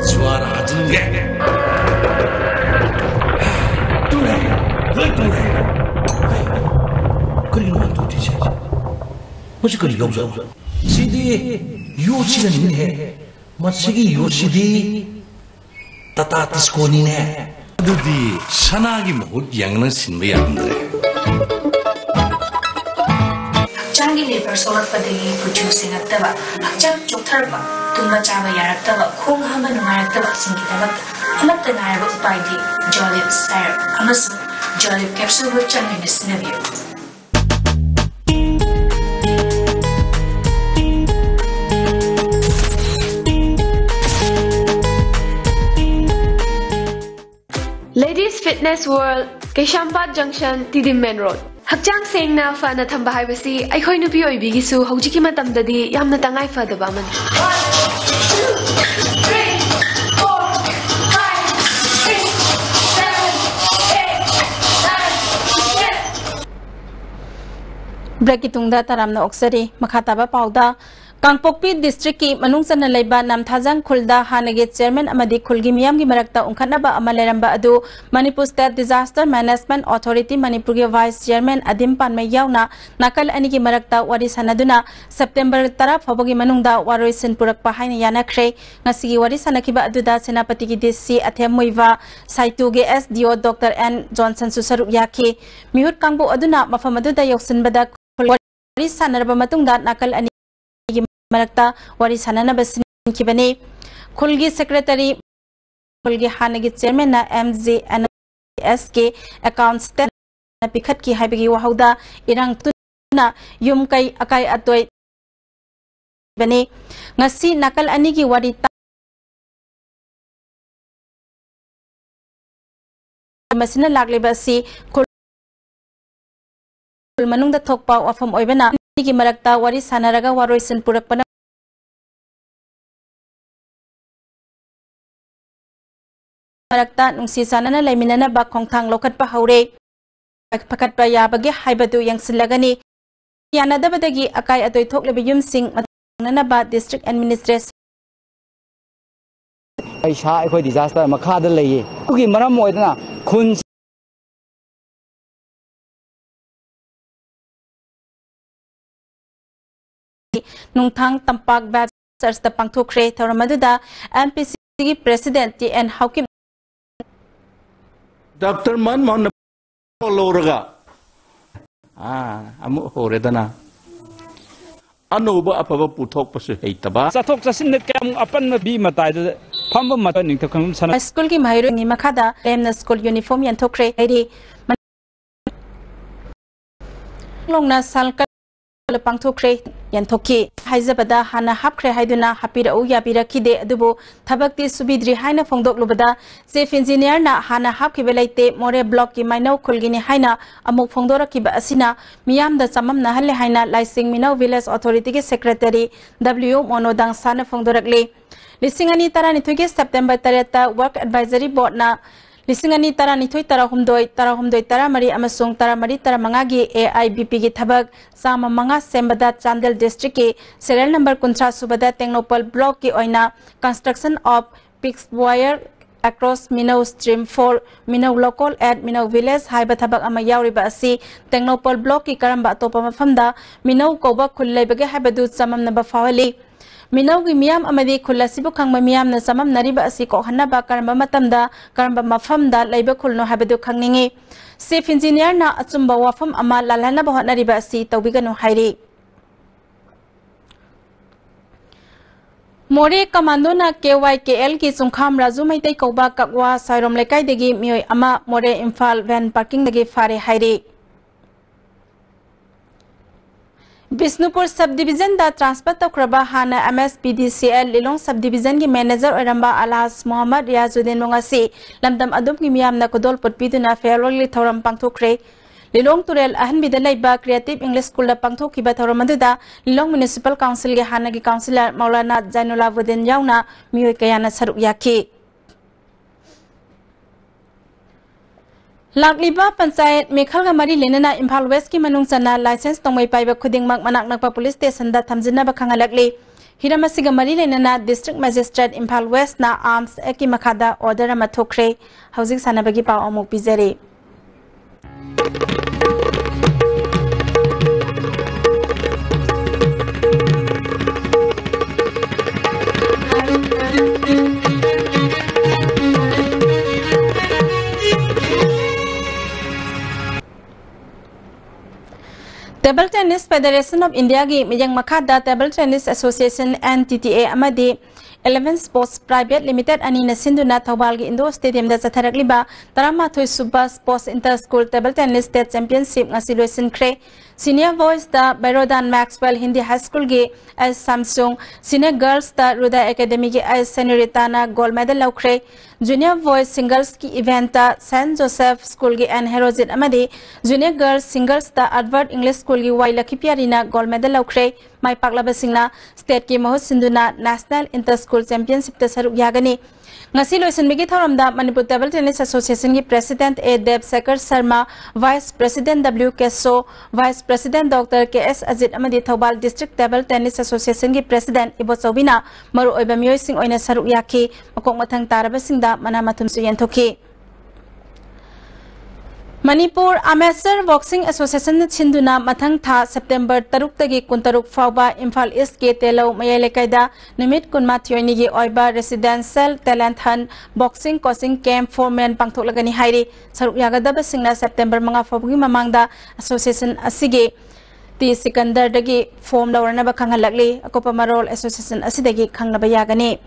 ꯖꯨꯋꯥꯔ ꯍꯥꯖꯤꯟꯒꯦ꯫ ꯇꯨꯔꯦ, ꯂꯣꯏ ꯇꯨꯔꯦ꯫ ꯀꯔꯤꯅꯣ ꯇꯧꯗꯣꯏꯁꯦ? ꯃꯁꯤ ꯀꯔꯤ ꯌꯥꯎꯖꯥꯠꯅꯣ? ꯁꯤꯗꯤ ꯌꯣꯠꯁꯤꯅꯅꯤꯅꯦꯍꯦ꯫ ꯃꯁꯤꯒꯤ ꯌꯣꯠꯁꯤꯗꯤ ꯇꯥꯇꯥ ꯇꯤꯁꯀꯣꯅꯤꯅꯦ꯫ ꯑꯗꯨꯗꯤ ꯁꯅꯥꯒꯤ ꯃꯍꯨꯠ ꯌꯦꯡꯅ ꯁꯤꯟꯕ ꯌꯥꯔꯝꯗ꯭ꯔꯦ꯫ ꯍꯛꯆꯥꯡꯒꯤ ꯂꯦꯕꯔ ꯁꯣꯛꯂꯛꯄꯗꯒꯤ ꯀꯨꯆꯨ ꯁꯦꯡꯉꯛꯇꯕ, ꯍꯛꯆꯥꯡ ꯆꯣꯛꯊꯔꯛꯄ, ꯇꯨꯝꯕ ꯆꯥꯕ ꯌꯥꯔꯛꯇꯕ, ꯈꯣꯡ ꯍꯥꯝꯕ ꯅꯨꯡꯉꯥꯏꯔꯛꯇꯕꯁꯤꯡꯒꯤꯗꯃꯛꯇ ꯑꯃꯠꯇ ꯉꯥꯏꯔꯕ ꯎꯄꯥꯏꯗꯤ ꯖꯣꯂꯤꯞ ꯁꯥꯏꯔꯞ ꯑꯃꯁꯨꯡ ꯖꯣꯂꯤꯞ ꯀꯦꯞꯁꯨꯜꯕꯨ ꯆꯥꯡ ꯅꯥꯏꯅ ꯁꯤꯖꯤꯟꯅꯕꯤꯌꯨ꯫ Ladies Fitness World, ꯀꯩꯁꯥꯝꯄꯥꯠ ꯖꯪꯁꯟ, ꯇꯤꯗꯤꯝ ꯃꯦꯟ ꯔꯣꯗ꯫ ꯍꯛꯆꯥꯡ ꯁꯦꯡꯅ ꯐꯅ ꯊꯝꯕ ꯍꯥꯏꯕꯁꯤ ꯑꯩꯈꯣꯏ ꯅꯨꯄꯤ ꯑꯣꯏꯕꯤꯒꯤꯁꯨ ꯍꯧꯖꯤꯛꯀꯤ ꯃꯇꯝꯗꯗꯤ ꯌꯥꯝꯅ ꯇꯉꯥꯏ ꯐꯗꯕ ꯑꯃꯅꯤ꯫ ꯕ꯭ꯔꯦꯛꯀꯤ ꯇꯨꯡꯗ ꯇꯔꯥꯝꯅ ꯑꯣꯛꯆꯔꯤ꯫ ꯃꯈꯥ ꯇꯥꯕ ꯄꯥꯎꯗ, ꯀꯥꯡꯄꯣꯛꯄꯤ ꯗꯤꯁꯇ꯭ꯔꯤꯛꯀꯤ ꯃꯅꯨꯡ ꯆꯟꯅ ꯂꯩꯕ ꯅꯥꯝꯊꯥꯖꯪ ꯈꯨꯜꯗ ꯍꯥꯟꯅꯒꯤ ꯆꯤꯌꯔꯃꯦꯟ ꯑꯃꯗꯤ ꯈꯨꯜꯒꯤ ꯃꯤꯌꯥꯝꯒꯤ ꯃꯔꯛꯇ ꯎꯪꯈꯠꯅꯕ ꯑꯃ ꯂꯩꯔꯝꯕ ꯑꯗꯨ Manipur state disaster management authority ꯃꯅꯤꯄꯨꯔꯒꯤ ꯚꯥꯏꯁ ꯆꯤꯌꯔꯃꯦꯟ ꯑꯗꯤꯝ ꯄꯥꯟꯃꯩ ꯌꯥꯎꯅ ꯅꯥꯀꯜ ꯑꯅꯤꯒꯤ ꯃꯔꯛꯇ ꯋꯥꯔꯤ ꯁꯥꯟꯅꯗꯨꯅ ꯁꯦꯞꯇꯦꯝꯕꯔ ꯇꯔꯥ ꯐꯥꯎꯕꯒꯤ ꯃꯅꯨꯡꯗ ꯋꯥꯔꯣꯏꯁꯤꯟ ꯄꯨꯔꯛꯄ ꯍꯥꯏꯅ ꯌꯥꯅꯈ꯭ꯔꯦ꯫ ꯉꯁꯤꯒꯤ ꯋꯥꯔꯤ ꯁꯥꯟꯅꯈꯤꯕ ꯑꯗꯨꯗ ꯁꯦꯅꯥꯄꯇꯤꯒꯤ ꯗꯤ ꯁꯤ ꯑꯊꯦꯝ ꯃꯨꯏꯕ, ꯁꯥꯏꯇꯨꯒꯤ ꯑꯦꯁ ꯗꯤ ꯑꯣ ꯗꯣꯛꯇꯔ ꯑꯦꯟ ꯖꯣꯟꯁꯟꯁꯨ ꯁꯔꯨꯛ ꯌꯥꯈꯤ꯫ ꯃꯤꯍꯨꯠ ꯀꯥꯡꯕꯨ ꯑꯗꯨꯅ ꯃꯐꯝ ꯑꯗꯨꯗ ꯌꯧꯁꯤꯟꯕꯗ ꯋꯥꯔꯤ ꯁꯥꯟꯅꯔꯕ ꯃꯇꯨꯡꯗ ꯅꯥꯀꯜ ꯑꯅꯤꯒꯤ ꯃꯔꯛꯇ ꯋꯥꯔꯤ ꯁꯥꯟꯅꯅꯕ ꯁꯤꯟꯈꯤꯕꯅꯤ꯫ ꯈꯨꯜꯒꯤ ꯁꯦꯀ꯭ꯔꯦꯇꯔꯤ, ꯈꯨꯜꯒꯤ ꯍꯥꯟꯅꯒꯤ ꯆꯤꯌꯔꯃꯦꯟꯅ M G N S K account statement ꯄꯤꯈꯠꯈꯤ ꯍꯥꯏꯕꯒꯤ ꯋꯥꯍꯧꯗ ꯏꯔꯥꯡ ꯇꯨꯅ ꯌꯨꯝ ꯀꯩ ꯑꯀꯥꯏ ꯑꯇꯣꯏ ꯕꯅꯤ꯫ ꯉꯁꯤ ꯅꯥꯀꯜ ꯑꯅꯤꯒꯤ ꯋꯥꯔꯤ ꯇꯥ-, ꯃꯁꯤꯅ ꯂꯥꯛꯂꯤꯕ ꯑꯁꯤ ꯈꯨꯜ ꯃꯅꯨꯡꯗ ꯊꯣꯛꯄ ꯋꯥꯐꯝ ꯑꯣꯏꯕꯅ ꯑꯅꯤꯒꯤ ꯃꯔꯛꯇ ꯋꯥꯔꯤ ꯁꯥꯟꯅꯔꯒ ꯋꯥꯔꯣꯏꯁꯤꯟ ꯄꯨꯔꯛꯄꯅ ꯃꯔꯛꯇ ꯅꯨꯡꯁꯤ ꯆꯥꯟꯅꯅ ꯂꯩꯃꯤꯟꯅꯅꯕ ꯈꯣꯡꯊꯥꯡ ꯂꯧꯈꯠꯄ ꯍꯧꯔꯦ꯫ ꯐꯒꯠꯄ ꯌꯥꯕꯒꯦ ꯍꯥꯏꯕꯗꯨ ꯌꯦꯡꯁꯤꯜꯂꯒꯅꯤ꯫ ꯌꯥꯅꯗꯕꯗꯒꯤ ꯑꯀꯥꯏ ꯑꯇꯣꯏ ꯊꯣꯛꯂꯤꯕ ꯌꯨꯝꯁꯤꯡ ꯃꯊꯪꯅꯅꯕ ꯗꯤꯁꯇ꯭ꯔꯤꯛ ꯑꯦꯗꯃꯤꯅꯤꯁꯇ꯭ꯔꯦꯁꯟ ꯄꯩꯁꯥ ꯑꯩꯈꯣꯏ disaster ꯃꯈꯥꯗ ꯂꯩꯌꯦ꯫ ꯑꯗꯨꯒꯤ ꯃꯔꯝ ꯑꯣꯏꯗꯅ ꯈꯨꯟ ꯅꯨꯡꯊꯥꯡ ꯇꯝꯄꯥꯛ Baptist Churchꯇ ꯄꯥꯡꯊꯣꯛꯈ꯭ꯔꯦ꯫ ꯊꯧꯔꯝ ꯑꯗꯨꯗ M P C ꯒꯤ President T N Haokip, Doctor ꯃꯟꯃꯣꯍꯟꯅ ꯂꯧꯔꯒ, ꯑꯥ, ꯑꯃꯨꯛ ꯍꯧꯔꯦꯗꯅ꯫ ꯑꯅꯧꯕ ꯑꯐꯕ ꯄꯨꯊꯣꯛꯄꯁꯨ ꯍꯩꯇꯕ꯫ ꯆꯠꯊꯣꯛ ꯆꯠꯁꯤꯟꯗ ꯀꯌꯥꯃꯨꯛ ꯑꯄꯟꯕ ꯄꯤ ꯃꯇꯥꯏꯗ ꯐꯝꯕ ꯃꯇꯝ ꯅꯤꯡꯊꯧ ꯈꯝꯕ ꯁꯅꯥ ꯁ꯭ꯀꯨꯜꯒꯤ ꯃꯍꯩꯔꯣꯏꯅꯤ ꯃꯈꯥꯗ ꯂꯦꯝꯅ ꯁ꯭ꯀꯨꯜ ꯌꯨꯅꯤꯐꯣꯔꯝ ꯌꯦꯟꯊꯣꯛꯈ꯭ꯔꯦ ꯍꯥꯏꯔꯤ꯫ ꯂꯣꯡꯅ ꯁꯥꯜ ꯀꯠ ꯄꯥꯡꯊꯣꯛꯈ꯭ꯔꯦ, ꯌꯦꯟꯊꯣꯛꯈꯤ꯫ ꯍꯥꯏꯖꯕꯗ ꯍꯥꯟꯅ ꯍꯥꯞꯈ꯭ꯔꯦ ꯍꯥꯏꯗꯨꯅ ꯍꯥꯞꯄꯤꯔꯛꯎ ꯌꯥꯕꯤꯔꯛꯈꯤꯗꯦ, ꯑꯗꯨꯕꯨ ꯊꯕꯛꯇꯤ ꯁꯨꯕꯤꯗ꯭ꯔꯤ ꯍꯥꯏꯅ ꯐꯣꯡꯗꯣꯛꯂꯨꯕꯗ Chief Engineerꯅ ꯍꯥꯟꯅ ꯍꯥꯞꯈꯤꯕ ꯂꯩꯇꯦ, ꯃꯣꯔꯦ blockꯀꯤ ꯃꯩꯅꯧ ꯈꯨꯜꯒꯤꯅꯤ ꯍꯥꯏꯅ ꯑꯃꯨꯛ ꯐꯣꯡꯗꯣꯔꯛꯈꯤꯕ ꯑꯁꯤꯅ ꯃꯤꯌꯥꯝꯗ ꯆꯃꯝꯅꯍꯜꯂꯦ ꯍꯥꯏꯅ ꯂꯥꯏꯁꯤꯡ ꯃꯤꯅꯧ Village Authorityꯒꯤ Secretary W ꯃꯣꯅꯣ ꯗꯥꯡꯁꯥꯅ ꯐꯣꯡꯗꯣꯔꯛꯂꯤ꯫ ꯂꯤꯁꯤꯡ ꯑꯅꯤ ꯇꯔꯥꯅꯤꯊꯣꯏꯒꯤ September ꯇꯔꯦꯠꯇ Work Advisory Boardꯅ ꯂꯤꯁꯤꯡ ꯑꯅꯤ ꯇꯔꯥꯅꯤꯊꯣꯏ ꯇꯔꯥꯍꯨꯝꯗꯣꯏ, ꯇꯔꯥꯍꯨꯝꯗꯣꯏ ꯇꯔꯥꯃꯔꯤ ꯑꯃꯁꯨꯡ ꯇꯔꯥꯃꯔꯤ ꯇꯔꯥꯃꯉꯥꯒꯤ A I B Pꯒꯤ ꯊꯕꯛ ꯆꯥꯝꯃ ꯃꯉꯥ ꯁꯦꯝꯕꯗ ꯆꯥꯟꯗꯦꯜ districtꯀꯤ serial number ꯀꯨꯟꯊ꯭ꯔꯥ ꯁꯨꯕꯗ ꯇꯦꯡꯅꯧꯄꯜ blockꯀꯤ ꯑꯣꯏꯅ construction of fixed wire across Minao stream for Minao local at Minao village ꯍꯥꯏꯕ ꯊꯕꯛ ꯑꯃ ꯌꯥꯎꯔꯤꯕ ꯑꯁꯤ ꯇꯦꯡꯅꯧꯄꯜ blockꯀꯤ ꯀꯔꯝꯕ ꯑꯇꯣꯞꯄ ꯃꯐꯝꯗ ꯃꯤꯅꯧ ꯀꯧꯕ ꯈꯨꯜ ꯂꯩꯕꯒꯦ ꯍꯥꯏꯕꯗꯨ ꯆꯃꯝꯅꯕ ꯐꯥꯎꯍꯜꯂꯤ꯫ ꯃꯤꯅꯧꯒꯤ ꯃꯤꯌꯥꯝ ꯑꯃꯗꯤ ꯈꯨꯜ ꯑꯁꯤꯕꯨ ꯈꯪꯕ ꯃꯤꯌꯥꯝꯅ ꯆꯃꯝꯅꯔꯤꯕ ꯑꯁꯤ ꯀꯣꯛꯍꯟꯅꯕ ꯀꯔꯝꯕ ꯃꯇꯝꯗ, ꯀꯔꯝꯕ ꯃꯐꯝꯗ ꯂꯩꯕ ꯈꯨꯜꯅꯣ ꯍꯥꯏꯕꯗꯨ ꯈꯪꯅꯤꯡꯏ꯫ Chief Engineerꯅ ꯑꯆꯨꯝꯕ ꯋꯥꯐꯝ ꯑꯃ ꯂꯥꯜꯍꯟꯅꯕ ꯍꯣꯠꯅꯔꯤꯕ ꯑꯁꯤ ꯇꯧꯕꯤꯒꯅꯨ ꯍꯥꯏꯔꯤ꯫ ꯃꯣꯔꯦ Commandoꯅ K Y K Lꯒꯤ ꯆꯨꯡꯈꯥꯝ Raju Meitei ꯀꯧꯕ ꯀꯛꯋꯥ ꯁꯥꯏꯔꯣꯝ ꯂꯩꯀꯥꯏꯗꯒꯤ ꯃꯤꯑꯣꯏ ꯑꯃ ꯃꯣꯔꯦ ꯏꯝꯐꯥꯜ van parkingꯗꯒꯤ ꯐꯥꯔꯦ ꯍꯥꯏꯔꯤ꯫ ꯕꯤꯁꯅꯨꯄꯨꯔ Subdivisionꯗ transfer ꯇꯧꯈ꯭ꯔꯕ ꯍꯥꯟꯅ M S P D C L ꯂꯤꯂꯣꯡ Subdivisionꯒꯤ manager ꯑꯣꯏꯔꯝꯕ ꯑꯜꯍꯥꯖ ꯃꯣꯍꯝꯃꯗ ꯔꯤꯌꯥꯖꯨꯗꯗꯤꯟꯕꯨ ꯉꯁꯤ ꯂꯝꯗꯝ ꯑꯗꯨꯝꯒꯤ ꯃꯤꯌꯥꯝꯅ ꯈꯨꯗꯣꯜꯄꯣꯠ ꯄꯤꯗꯨꯅ farewellꯒꯤ ꯊꯧꯔꯝ ꯄꯥꯡꯊꯣꯛꯈ꯭ꯔꯦ꯫ ꯂꯤꯂꯣꯡ ꯇꯨꯔꯦꯜ ꯑꯍꯟꯕꯤꯗ ꯂꯩꯕ Creative English Schoolꯗ ꯄꯥꯡꯊꯣꯛꯈꯤꯕ ꯊꯧꯔꯝ ꯑꯗꯨꯗ ꯂꯤꯂꯣꯡ Municipal Councilꯒꯤ ꯍꯥꯟꯅꯒꯤ councillor ꯃꯧꯂꯥꯅꯥ ꯖꯥꯏꯅꯨꯂꯥꯕꯨꯗꯤꯟ ꯌꯥꯎꯅ ꯃꯤꯑꯣꯏ ꯀꯌꯥꯅ ꯁꯔꯨꯛ ꯌꯥꯈꯤ꯫ ꯂꯥꯛꯂꯤꯕ ꯄꯟꯆꯥꯌꯠ ꯃꯤꯈꯜꯒ ꯃꯔꯤ ꯂꯩꯅꯅ ꯏꯝꯐꯥꯜ Westꯀꯤ ꯃꯅꯨꯡ ꯆꯟꯅ license ꯅꯣꯡꯃꯩ ꯄꯥꯏꯕ ꯈꯨꯗꯤꯡꯃꯛ ꯃꯅꯥꯛ ꯅꯛꯄ police stationꯗ ꯊꯝꯖꯤꯟꯅꯕ ꯈꯪꯍꯜꯂꯛꯂꯤ꯫ ꯍꯤꯔꯝ ꯑꯁꯤꯒ ꯃꯔꯤ ꯂꯩꯅꯅ District Magistrate ꯏꯝꯐꯥꯜ Westꯅ Arms Actꯀꯤ ꯃꯈꯥꯗ order ꯑꯃ ꯊꯣꯛꯈ꯭ꯔꯦ꯫ ꯍꯧꯖꯤꯛ ꯁꯥꯟꯅꯕꯒꯤ ꯄꯥꯎ ꯑꯃꯨꯛ ꯄꯤꯖꯔꯤ꯫ Table Tennis Federation of Indiaꯒꯤ ꯃꯤꯠꯌꯦꯡ ꯃꯈꯥꯗ Table Tennis Association, N T T A, ꯑꯃꯗꯤ Eleven Sports Private Limited ꯑꯅꯤꯅ ꯁꯤꯟꯗꯨꯅ ꯊꯧꯕꯥꯜꯒꯤ Indoor Stadiumꯗ ꯆꯠꯊꯔꯛꯂꯤꯕ ꯇꯔꯥꯃꯥꯊꯣꯏ ꯁꯨꯕ Sports Inter School Table Tennis State Championship ꯉꯁꯤ ꯂꯣꯏꯁꯤꯟꯈ꯭ꯔꯦ꯫ Senior Boysꯇ ꯕꯩꯔꯣꯗꯥꯟ Maxwell Hindi High Schoolꯒꯤ S Samsung, Senior Girlsꯇ Ruda Academyꯒꯤ S Senoritaꯅ gold medal ꯂꯧꯈ꯭ꯔꯦ꯫ Junior Boys Singlesꯀꯤ eventꯇ Saint Joseph Schoolꯒꯤ N Herojit ꯑꯃꯗꯤ Junior Girls Singlesꯇ Albert English Schoolꯒꯤ Y Lakhipiarina gold medal ꯂꯧꯈ꯭ꯔꯦ꯫ ꯃꯥꯏ ꯄꯥꯛꯂꯕꯁꯤꯡꯅ stateꯀꯤ ꯃꯍꯨꯠ ꯁꯤꯟꯗꯨꯅ National Inter School Championshipꯇ ꯁꯔꯨꯛ ꯌꯥꯒꯅꯤ꯫ ꯉꯁꯤ ꯂꯣꯏꯁꯤꯟꯕꯒꯤ ꯊꯧꯔꯝꯗ Manipur Table Tennis Associationꯒꯤ President A Devshankar Sharma, Vice President W Keso, Vice President Doctor K S Ajit ꯑꯃꯗꯤ Thoubal District Table Tennis Associationꯒꯤ President ꯏꯕꯣꯆꯧꯕꯤꯅ ꯃꯔꯨꯑꯣꯏꯕ ꯃꯤꯑꯣꯏꯁꯤꯡ ꯑꯣꯏꯅ ꯁꯔꯨꯛ ꯌꯥꯈꯤ꯫ ꯃꯀꯣꯛ ꯃꯊꯪ ꯇꯥꯔꯕꯁꯤꯡꯗ ꯃꯅꯥ ꯃꯊꯨꯝꯁꯨ ꯌꯦꯟꯊꯣꯛꯈꯤ꯫ Manipur Amateur Boxing Associationꯅ ꯁꯤꯟꯗꯨꯅ ꯃꯊꯪ ꯊꯥ September ꯇꯔꯨꯛꯇꯒꯤ ꯀꯨꯟꯇꯔꯨꯛ ꯐꯥꯎꯕ ꯏꯝꯐꯥꯜ Eastꯀꯤ ꯇꯦꯂꯧ ꯃꯌꯥꯏ ꯂꯩꯀꯥꯏꯗ ꯅꯨꯃꯤꯠ ꯀꯨꯟꯃꯥꯊꯣꯏꯅꯤꯒꯤ ꯑꯣꯏꯕ Residential Talent Hunt Boxing Coaching Camp for Men ꯄꯥꯡꯊꯣꯛꯂꯒꯅꯤ ꯍꯥꯏꯔꯤ꯫ ꯁꯔꯨꯛ ꯌꯥꯒꯗꯕꯁꯤꯡꯅ September ꯃꯉꯥ ꯐꯥꯎꯕꯒꯤ ꯃꯃꯥꯡꯗ association ꯑꯁꯤꯒꯤ ꯇꯤ ꯁꯤꯀꯟꯗꯔꯗꯒꯤ form ꯂꯧꯔꯅꯕ ꯈꯪꯍꯜꯂꯛꯂꯤ꯫ ꯑꯀꯨꯞꯄ ꯃꯔꯣꯜ association ꯑꯁꯤꯗꯒꯤ ꯈꯪꯅꯕ ꯌꯥꯒꯅꯤ꯫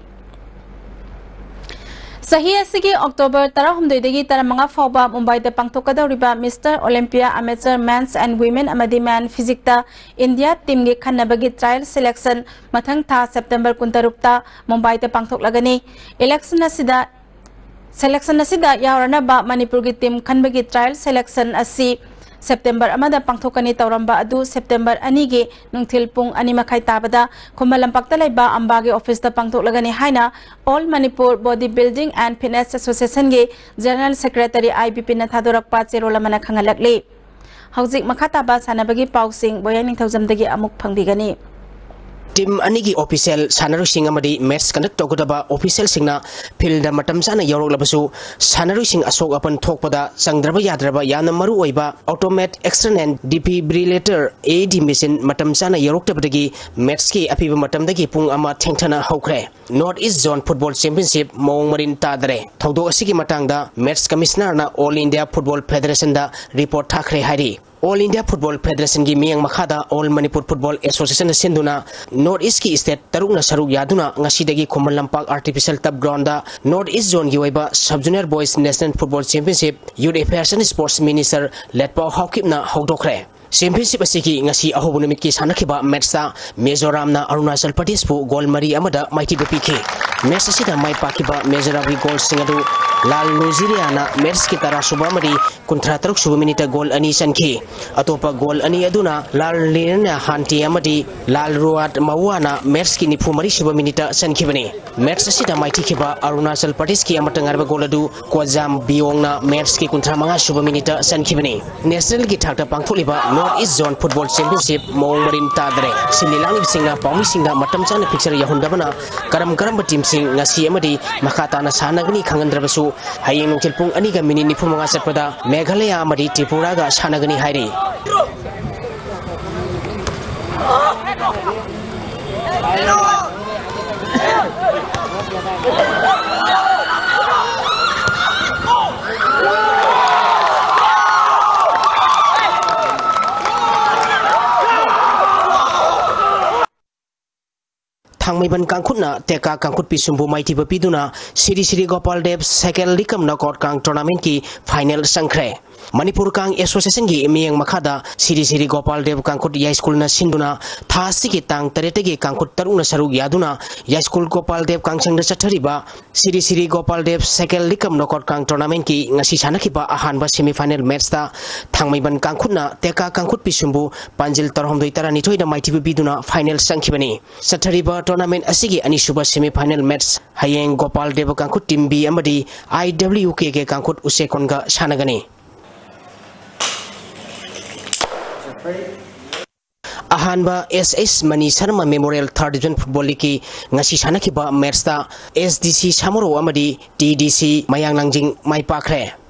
ꯆꯍꯤ ꯑꯁꯤꯒꯤ October ꯇꯔꯥꯍꯨꯝꯗꯣꯏꯗꯒꯤ ꯇꯔꯥꯃꯉꯥ ꯐꯥꯎꯕ ꯃꯨꯝꯕꯥꯏꯗ ꯄꯥꯡꯊꯣꯛꯀꯗꯧꯔꯤꯕ Mister Olympia Amateur Men's and Women ꯑꯃꯗꯤ Men Physiqueꯇ India teamꯒꯤ ꯈꯟꯅꯕꯒꯤ trial selection ꯃꯊꯪ ꯊꯥ September ꯀꯨꯟꯇꯔꯨꯛꯇ ꯃꯨꯝꯕꯥꯏꯗ ꯄꯥꯡꯊꯣꯛꯂꯒꯅꯤ꯫ Election ꯑꯁꯤꯗ Selection ꯑꯁꯤꯗ ꯌꯥꯎꯔꯅꯕ ꯃꯅꯤꯄꯨꯔꯒꯤ team ꯈꯟꯕꯒꯤ trial selection ꯑꯁꯤ September ꯑꯃꯗ ꯄꯥꯡꯊꯣꯛꯀꯅꯤ ꯇꯧꯔꯝꯕ ꯑꯗꯨ September ꯑꯅꯤꯒꯤ ꯅꯨꯡꯊꯤꯜ ꯄꯨꯡ ꯑꯅꯤ ꯃꯈꯥꯏ ꯇꯥꯕꯗ ꯈꯨꯃꯟ ꯂꯝꯄꯥꯛꯇ ꯂꯩꯕ ꯑꯝꯕꯥꯒꯤ officeꯇ ꯄꯥꯡꯊꯣꯛꯂꯒꯅꯤ ꯍꯥꯏꯅ All Manipur Body Building and Fitness Associationꯒꯤ General Secretary I B Pꯅ ꯊꯥꯗꯣꯔꯛꯄ ꯆꯦꯔꯣꯜ ꯑꯃꯅ ꯈꯪꯍꯜꯂꯛꯂꯤ꯫ ꯍꯧꯖꯤꯛ ꯃꯈꯥ ꯇꯥꯕ ꯁꯥꯟꯅꯕꯒꯤ ꯄꯥꯎꯁꯤꯡ ꯕꯣꯌꯥꯏ ꯅꯤꯡꯊꯧꯖꯝꯗꯒꯤ ꯑꯃꯨꯛ ꯐꯪꯕꯤꯒꯅꯤ꯫ Team ꯑꯅꯤꯒꯤ official ꯁꯥꯟꯅꯔꯣꯏꯁꯤꯡ ꯑꯃꯗꯤ match conduct ꯇꯧꯒꯗꯕ officialꯁꯤꯡꯅ fieldꯗ ꯃꯇꯝ ꯆꯥꯅ ꯌꯧꯔꯛꯂꯕꯁꯨ, ꯁꯥꯟꯅꯔꯣꯏꯁꯤꯡ ꯑꯁꯣꯛ ꯑꯄꯟ ꯊꯣꯛꯄꯗ ꯆꯪꯗ꯭ꯔꯕ ꯌꯥꯗ꯭ꯔꯕ ꯌꯥꯝꯅ ꯃꯔꯨꯑꯣꯏꯕ automatic external defibrillator, AED machine ꯃꯇꯝ ꯆꯥꯅ ꯌꯧꯔꯛꯇꯕꯗꯒꯤ matchꯀꯤ ꯑꯄꯤꯕ ꯃꯇꯝꯗꯒꯤ ꯄꯨꯡ ꯑꯃ ꯊꯦꯡꯊꯅ ꯍꯧꯈ꯭ꯔꯦ꯫ North East Zone Football Championship ꯃꯑꯣꯡ ꯃꯔꯤꯟ ꯇꯥꯗꯔꯦ꯫ ꯊꯧꯗꯣꯛ ꯑꯁꯤꯒꯤ ꯃꯇꯥꯡꯗ Match Commissionerꯅ All India Football Federationꯗ report ꯊꯥꯈ꯭ꯔꯦ ꯍꯥꯏꯔꯤ꯫ All India Football Federationꯒꯤ ꯃꯤꯠꯌꯦꯡ ꯃꯈꯥꯗ All Manipur Football Associationꯅ ꯁꯤꯟꯗꯨꯅ North Eastꯀꯤ state ꯇꯔꯨꯛꯅ ꯁꯔꯨꯛ ꯌꯥꯗꯨꯅ ꯉꯁꯤꯗꯒꯤ Khuman Lampak artificial turf groundꯗ North East Zoneꯒꯤ ꯑꯣꯏꯕ Sub Junior Boys National Football Championship Youth Affairs and Sports Minister ꯂꯦꯠꯄꯥꯎ ꯍꯥꯎꯀꯤꯞꯅ ꯍꯧꯗꯣꯛꯈ꯭ꯔꯦ꯫ Championship ꯑꯁꯤꯒꯤ ꯉꯁꯤ ꯑꯍꯧꯕ ꯅꯨꯃꯤꯠꯀꯤ ꯁꯥꯟꯅꯈꯤꯕ matchꯇ ꯃꯤꯖꯣꯔꯥꯝꯅ ꯑꯔꯨꯅꯥꯆꯜ ꯄ꯭ꯔꯗꯦꯁꯄꯨ goal ꯃꯔꯤ ꯑꯃꯗ ꯃꯥꯏꯊꯤꯕ ꯄꯤꯈꯤ꯫ Match ꯑꯁꯤꯗ ꯃꯥꯏ ꯄꯥꯛꯈꯤꯕ ꯃꯤꯖꯣꯔꯥꯝꯒꯤ goalꯁꯤꯡ ꯑꯗꯨ ꯂꯥꯜ ꯂꯨꯖꯤꯔꯤꯌꯥꯅ matchꯀꯤ ꯇꯔꯥꯁꯨꯕ ꯑꯃꯗꯤ ꯀꯨꯟꯊ꯭ꯔꯥ ꯇꯔꯨꯛ ꯁꯨꯕ minuteꯇ goal ꯑꯅꯤ ꯆꯟꯈꯤ꯫ ꯑꯇꯣꯞꯄ goal ꯑꯅꯤ ꯑꯗꯨꯅ ꯂꯥꯜ ꯂꯤꯔꯅ ꯍꯥꯟꯇꯦ ꯑꯃꯗꯤ ꯂꯥꯜ ꯔꯨꯋꯥꯠ ꯃꯋꯥꯅ matchꯀꯤ ꯅꯤꯐꯨ ꯃꯔꯤ ꯁꯨꯕ minuteꯇ ꯆꯟꯈꯤꯕꯅꯤ꯫ Match ꯑꯁꯤꯗ ꯃꯥꯏꯊꯤꯈꯤꯕ ꯑꯔꯨꯅꯥꯆꯜ ꯄ꯭ꯔꯗꯦꯁꯀꯤ ꯑꯃꯠꯇ ꯉꯥꯏꯔꯕ goal ꯑꯗꯨ ꯀꯣꯖꯥꯝ ꯕꯤꯌꯣꯡꯅ matchꯀꯤ ꯀꯨꯟꯊ꯭ꯔꯥ ꯃꯉꯥ ꯁꯨꯕ minuteꯇ ꯆꯟꯈꯤꯕꯅꯤ꯫ Nationalꯒꯤ ꯊꯥꯛꯇ ꯄꯥꯡꯊꯣꯛꯂꯤꯕ North East Zone Football Championship ꯃꯑꯣꯡ ꯃꯔꯤꯟ ꯇꯥꯗ꯭ꯔꯦ꯫ ꯁꯤꯟꯃꯤ ꯂꯥꯡꯂꯤꯕꯁꯤꯡꯅ ꯄꯥꯎꯃꯤꯁꯤꯡꯗ ꯃꯇꯝ ꯆꯥꯅ fixture ꯌꯧꯍꯟꯗꯕꯅ ꯀꯔꯝ ꯀꯔꯝꯕ teamꯁꯤꯡ ꯉꯁꯤ ꯑꯃꯗꯤ ꯃꯈꯥ ꯇꯥꯅ ꯁꯥꯟꯅꯒꯅꯤ ꯈꯪꯍꯟꯗ꯭ꯔꯕꯁꯨ, ꯍꯌꯦꯡ ꯅꯨꯡꯊꯤꯜ ꯄꯨꯡ ꯑꯅꯤꯒ minute ꯅꯤꯐꯨ ꯃꯉꯥ ꯆꯠꯄꯗ ꯃꯦꯘꯥꯂꯌꯥ ꯑꯃꯗꯤ ꯇ꯭ꯔꯤꯄꯨꯔꯥꯒ ꯁꯥꯟꯅꯒꯅꯤ ꯍꯥꯏꯔꯤ꯫ ꯊꯥꯡꯃꯩꯕꯟ ꯀꯥꯡꯈꯨꯠꯅ ꯇꯦꯛꯀꯥ ꯀꯥꯡꯈꯨꯠ ꯄꯤꯁꯨꯝꯕꯨ ꯃꯥꯏꯊꯤꯕ ꯄꯤꯗꯨꯅ ꯁꯤꯔꯤ ꯁꯤꯔꯤ ꯒꯣꯄꯥꯜ ꯗꯦꯕ ꯁꯦꯀꯦꯜ ꯂꯤꯀꯝ ꯅꯣꯀꯥꯎꯠ ꯀꯥꯡ ꯇꯣꯔꯅꯥꯃꯦꯟꯠꯀꯤ ꯐꯥꯏꯅꯦꯜ ꯆꯪꯈ꯭ꯔꯦ꯫ ꯃꯅꯤꯄꯨꯔ ꯀꯥꯡ ꯑꯦꯁꯣꯁꯤꯌꯦꯁꯟꯒꯤ ꯃꯤꯠꯌꯦꯡ ꯃꯈꯥꯗ ꯁꯤꯔꯤ ꯁꯤꯔꯤ ꯒꯣꯄꯥꯜ ꯗꯦꯕ ꯀꯥꯡꯈꯨꯠ ꯌꯥꯏꯁ꯭ꯀꯨꯜꯅ ꯁꯤꯟꯗꯨꯅ ꯊꯥ ꯑꯁꯤꯒꯤ ꯇꯥꯡ ꯇꯔꯦꯠꯇꯒꯤ ꯀꯥꯡꯈꯨꯠ ꯇꯔꯨꯛꯅ ꯁꯔꯨꯛ ꯌꯥꯗꯨꯅ ꯌꯥꯏꯁ꯭ꯀꯨꯜ ꯒꯣꯄꯥꯜ ꯗꯦꯕ ꯀꯥꯡꯁꯪꯗ ꯆꯠꯊꯔꯤꯕ ꯁꯤꯔꯤ ꯁꯤꯔꯤ ꯒꯣꯄꯥꯜ ꯗꯦꯕ ꯁꯦꯀꯦꯜ ꯂꯤꯀꯝ ꯅꯣꯀꯥꯎꯠ ꯀꯥꯡ ꯇꯣꯔꯅꯥꯃꯦꯟꯠꯀꯤ ꯉꯁꯤ ꯁꯥꯟꯅꯈꯤꯕ ꯑꯍꯥꯟꯕ semifinal matchꯇ ꯊꯥꯡꯃꯩꯕꯟ ꯀꯥꯡꯈꯨꯠꯅ ꯇꯦꯛꯀꯥ ꯀꯥꯡꯈꯨꯠ ꯄꯤꯁꯨꯝꯕꯨ ꯄꯥꯟꯖꯤꯜ ꯇꯔꯥꯍꯨꯝꯗꯣꯏ ꯇꯔꯥꯅꯤꯊꯣꯏꯗ ꯃꯥꯏꯊꯤꯕ ꯄꯤꯗꯨꯅ ꯐꯥꯏꯅꯦꯜ ꯆꯪꯈꯤꯕꯅꯤ꯫ ꯆꯠꯊꯔꯤꯕ ꯇꯣꯔꯅꯥꯃꯦꯟꯠ ꯑꯁꯤꯒꯤ ꯑꯅꯤꯁꯨꯕ semifinal match ꯍꯌꯦꯡ ꯒꯣꯄꯥꯜ ꯗꯦꯕ ꯀꯥꯡꯈꯨꯠ team B ꯑꯃꯗꯤ IWKK ꯀꯥꯡꯈꯨꯠ ꯎꯆꯦꯛꯀꯣꯟꯒ ꯁꯥꯟꯅꯒꯅꯤ꯫ ꯑꯍꯥꯟꯕ ꯑꯦꯁ ꯑꯦꯁ ꯃꯅꯤ ꯁꯔꯃ ꯃꯦꯃꯣꯔꯤꯌꯦꯜ ꯊꯥꯔꯠ ꯗꯤꯕꯤꯖꯟ ꯐꯨꯠꯕꯣꯜ ꯂꯤꯒꯀꯤ ꯉꯁꯤ ꯁꯥꯟꯅꯈꯤꯕ ꯃꯦꯠꯁꯇ ꯑꯦꯁ ꯗꯤ ꯁꯤ ꯁꯥꯃꯨꯔꯧ ꯑꯃꯗꯤ ꯇꯤ ꯗꯤ ꯁꯤ ꯃꯌꯥꯡ ꯂꯥꯡꯖꯤꯡ ꯃꯥꯏ ꯄꯥꯛꯈ꯭ꯔꯦ꯫